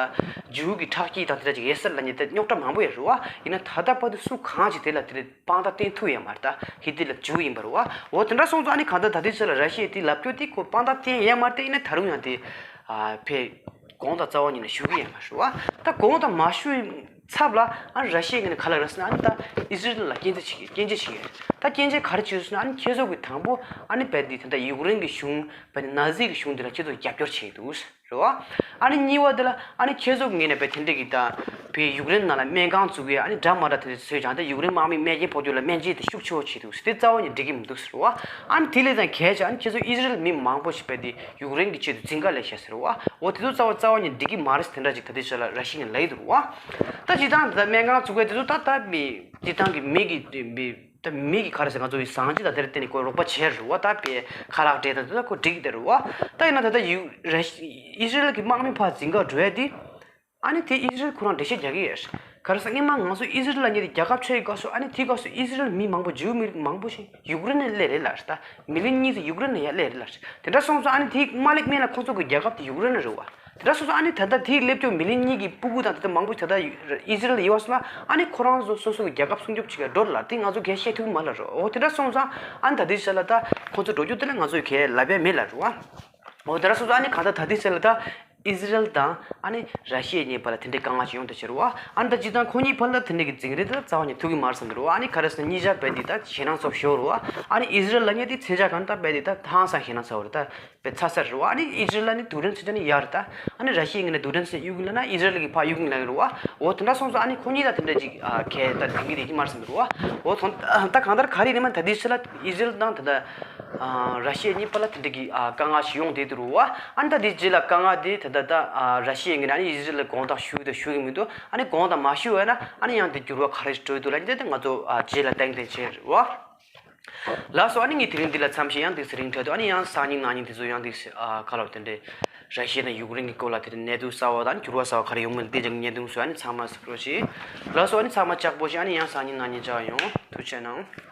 ཇུའུ་གི་ཁྲག་སྐྱེས་དང་དེ་འདྲ་ཅིག་ཡོད་ས་ལབ་མཁན་དེ་རྙོག་དྲ་མང་པོ་ཡོད་རེད་བ། ཡིན་ན་ད་ལྟ་བར་དུ་སུ་གང་ཅིག་དེ་ལ་དེ་འདྲ་དཔང་རྟགས་བསྟན་ཐུབ་ཡོད་མ་རེད། ད་ཧི་ཏི་ལ་ཇུའུ་ཡིན་པ་རེད་བ། འོ་དེ་འདྲ་སོང་ཙང་ཨ་ནི་གང་ལྟར་ད་ལྟའི་ཆ་ལ་ར་ཤི་ཡས་དེ་ལབ་རྒྱུ་དེ་ཁོ་དཔང་རྟགས་བསྟན་ཡོད་མ་རེད། དེ་ཡིན་ན་ད་རུང་ཡང་དེ་ཨ་ཕེ་དགོངས་དག་རྩ་བ་ཉིད་ནས་ཞུ་གི་ཡོད་མ་རེད་བ། ད་དགོངས་དག་མ་ཞུ་ཚབ་ལ་ཨ་ནི་ར་ཤི་ཡས་ངོས་ནས་ག་ལབ་རེད་ཟེར་ན། ཨ་ནི་ད་ཨི་ཟི་རེལ་ལ་སྐྱོན་བརྗོད་བྱེད་ཀྱི་སྐྱོན་བརྗོད་བྱེད་ཀྱི་ཡོད་རེད། ད་སྐྱོན་བརྗོད་ག་རེ་བྱེད་ཟེར་ན། ཨ་ནི་ཁྱེད་ཚོ་གི་དང་པོ་ཨ་ནི་བས་དེ་ད་ལྟ་ཡུཀ་རེན་གྱི་གཞུང་བས་ནི་ན་ཛི་གི་གཞུང་དེ་ལ་ཁྱེད་ཚོ་རྒྱབ་སྐྱོར་བྱེད་ཀྱི་འདུག་རེད་བ། ཨ་ནི་གཉིས་པ་དེ་ལ་ཨ་ནི་ཁྱེད་ཚོ་ངོས་ནས་བས་དེ་འདྲ་གི་ད་བས་ཡུཀ་རེན་ནང་ལ་སྨན་ཁང་བཙུགས་ཡས་ཨ་ནི་འདྲ་མ་འདྲ་དེ་འདྲ་བཟོས་ཀྱང་ད་ཡུཀ་རེན་དམག་མི་རྨས་སྐྱོན་ཕོག་རྒྱུ་ལ་སྨན་བཅོས་དེ་ཤུགས་ཆེ་བོ་བྱེད་འདུག་ཟེར། དེ་རྩ་བ་ཉིད་འགྲིག་གི་མི་འདུག་ཟེར་བ། ཨ་ནི་དེ་ལས་ཀྱང་གལ་ཆེ་ཨ་ནི་ཁྱེད་ཚོ་ཨི་ཟི་རེལ་མི་མང་པོ་ཞིག་བས་དེ་ཡུཀ་རེན་གྱི་ཆེད་དུ་འཛིང་ག་ལས་ཤག་ཟེར་བ། འོ་དེ་ཚོ་རྩ་བ་རྩ་བ་ཉིད་འགྲིག་གི་མ་རེད་ཟེར། དེ་འདྲ་ཅིག་ད་ལྟའི་ཆ་ལ་ར་ཤི་ཡས་ལབ་ཀྱི་འདུག་བ། ད་སྤྱིར་བཏང་ད་སྨན་ཁང་བཙུགས་པའི་དེ་ཚོ་ད་ལྟ་མི་སྤྱིར་བཏང་གི་མི་གི་མི། ད་མི་གི་ག་རེ་ཟེར། ང་ཚོ་ཡི་བཟང་སྤྱོད་དང་དེར་བརྟེན་ནས་ཁོ་རོགས་པ་བྱས་རེད་བ། ད་པའི་ཁ་ལག་སྤྲད་དང་དེ་ཚོ་ཁོ་འགྲིག་གི་རེད་བ། ད་ཡིན་ན་ད་ལྟ་ཡུ་ར་ཤི་ཨི་ཟི་རེལ་གྱི་དམག་མི་ཕར་འཛིང་ག་འགྲོ་ཡ་དེ། ཨ་ནི་དེ་ཨི་ཟི་རེལ་ཁོ་རང་འགྲེལ་བཤད་རྒྱག་གི་ཡོད་རེད། ག་རེ་ཟེར་སྔོན་མ་ང་ཚོ་ཨི་ཟི་རེལ་ལ་ཉེ་དེ་རྒྱལ་ཁ་ཆེ་བའི་སྐབས་སུ། ཨ་ནི་དེའི་སྐབས་སུ་ཨི་ཟི་རེལ་མི་མང་པོ། ཇུའུ་མི་མང་པོ་ཞིག་ཡུཀ་རེན་ནས་སླེབས་རེད་ལབ་རེད། ད་མི་ལི་ཡོན་གཉིས་ཙམ་ཡུཀ་རེན་ནས་ཡར་སླེབས་རེད་ལབ་རེད། དེ་འདྲ་སོང་ཙང་ཨ་ནི་དེའི་དམག་ལས་སྨན་ལ་ཁོ་ཚོ་གི་རྒྱལ་ཁབ་དེ་ཡུཀ་རེན་རེད་བ། དེ་འདྲ་སོང་ཙང་ཨ་ནི་ད་ལྟ་དེའི་སླེབས་ཀྱོག་མི་ལི་ཡོན་གཉིས་ཀྱི་སྤུ་གུ་དང་དེ་ཚོ་མང་པོ་ད་ལྟ་ཨི་ཟི་རེལ་ལ་ཡོད་པ་སོང་ན། ཨ་ནི་ཁོ་རང་ཚོ་སོ་སོ་གི་རྒྱལ་ཁབ་སྲུང་སྐྱོབ་བྱེད་ཀྱི་འགྲོ་ལ། དེ་ང་ཚོ་གས་བཤད་ཐུབ་ཀྱི་མ་རེད་ལབ་རེད། འོ་དེ་འདྲ་སོང་ཙང་ཨ་ནི་ད་ལྟའི་ཆ་ལ་ད་ཁོ་ཚོ་འགྲོ་རྒྱུ་དེ་ལ་ང་ཚོ་གས་ལབ་ཡ་མེད་ལབ་རེད་བ། འོ་དེ་འདྲ་སོང་ཙང་ཨ་ནི་གང་ལྟར་ད་ལྟའི་ཆ་ལ་ད་ཨི་ཟི་རེལ་དང་ཨ་ནི་ར་ཤི་ཡ་གཉིས་བར་ལ་དེ་འདྲའི་དཀའ་ངལ་ཞིག་ཡོང་བསྡད་ཤག་རེད་བ། ཨ་ནི་ད་སྤྱིར་བཏང་ཁོ་གཉིས་བར་ལ་དེ་འདྲའི་གི་འཛིང་རེས་དེ་རྩ་བ་ནས་ཐུབ་ཀྱི་མ་རེད་བསམ་གྱི་རེད་བ། ཨ་ནི་ག་རེ་ཟེར་ན་གཉིས་ཆ་བས་དེ་ད་ཞེད་སྣང་ཚ་པོ་ཞིག་རེད་བ། ཨ་ནི་ཨི་ཟི་རེལ་ལབ་མཁན་དེ་མཚོན་ཆ་གང་ལྟར་བས་དེ་ད་ཧང་སང་ཞེད་སྣང་ཚ་པོ་རེད། ད་པའི་ཚ་ས་རེད་བ། ཨ་ནི་ཨི་ཟི་རེལ་ལ་ནི་རྡུལ་ཕྲན་ཚོན་ཆ་ནི་ཡག་རེད་ད། ཨ་ནི་ར་ཤི་ཡའི་ངོས་ནས་རྡུལ་ཕྲན་ཚོན་ཆ་གཡུག་གི་ལབ་ན་ཨི་ཟི་རེལ་གྱིས་ཕར་གཡུག་གི་ལབ་ཀྱི་རེད་བ། འོ་དེ་འདྲ་སོང་ཙང་ཨ་ནི་ཁོ་གཉིས་ལ་དེ་འདྲ་ཅིག་ཨ་གས་ད་འཛིང་གི་བསྡད་ཀྱི་མ་རེད་བསམ་གྱི་རེད་བ། འོ་ད་ད་གང་ལྟར་ག་རེ་ཡིན་ནའི་ད་ལྟའི་ཆ་ལ་ཨི་ཟི་རེལ་དང་ད་ལྟ་ཨ་ར་ཤི་ཡ་གཉིས་བར་ལ་དེ་འདྲ་གི་ཨ་དཀའ་ངལ་ཞིག་ཡོང་བསྡད་ཀྱི་རེད་བ། ཨ་ནི་ད་དེའི་རྗེས་ལ་དཀའ་ངལ་དེ་ད་ལྟ་ད་ཨ་ར་ཤི་ཡའི་ངོས་ནས་ཨ་ནི་ཨི་ཟི་རེལ་ལ་དགོངས་དག་ཞུ་གི་དང་ཞུ་གི་མི་འདུག་ཨ་ནི་དགོངས་དག་མ་ཞུས་པ་ཡིན་ན་ཨ་ནི་ཡང་དེ་འགྱུར་བ་ག་རེ་ཞིག་འགྲོ་གི་འདུག་ལབ་ཡ་དེ་ང་ཚོ་ཨ་རྗེས་ལ་གཏན་གཏན་བྱས་རེད་བ། ལགས་སོ། ཨ་ནི་ངས་དེ་རིང་འདི་ལ་མཚམས་བཞག་ཡང་ཏོག་ཙམ་རིང་ཐོག་ཏུ་ཨ་ནི་ཡང་སང་ཉིན་གནངས་ཉིན་དེ་ཚོ་ཡང་ཏོག་ཙམ་ཨ་ཁ་ལོ་དེ་འདྲའི་ར་ཤི་ཡ་དང་ཡུཀ་རེན་གྱི་སྐོར་ལ་དེ་འདྲའི་གནས་ཚུལ་གསར་བ་དང་འགྱུར་བ་གསར་བ་ག་རེ་ཡོང་མིན་དེ་འདྲའི་བརྙན་ཐུང་བཟོ། ཨ་ནི་ཚང་མ་གཟིགས་རོགས་བྱེད། ལགས་སོ། ཨ་ནི་ཚང་མ་ལྕགས་པོ་བྱེད། ཨ་ནི་ཡང་སང་ཉིན་གནངས་ཉིན་མཇལ་ཡོང་། ཐུགས་རྗེ་གནང་།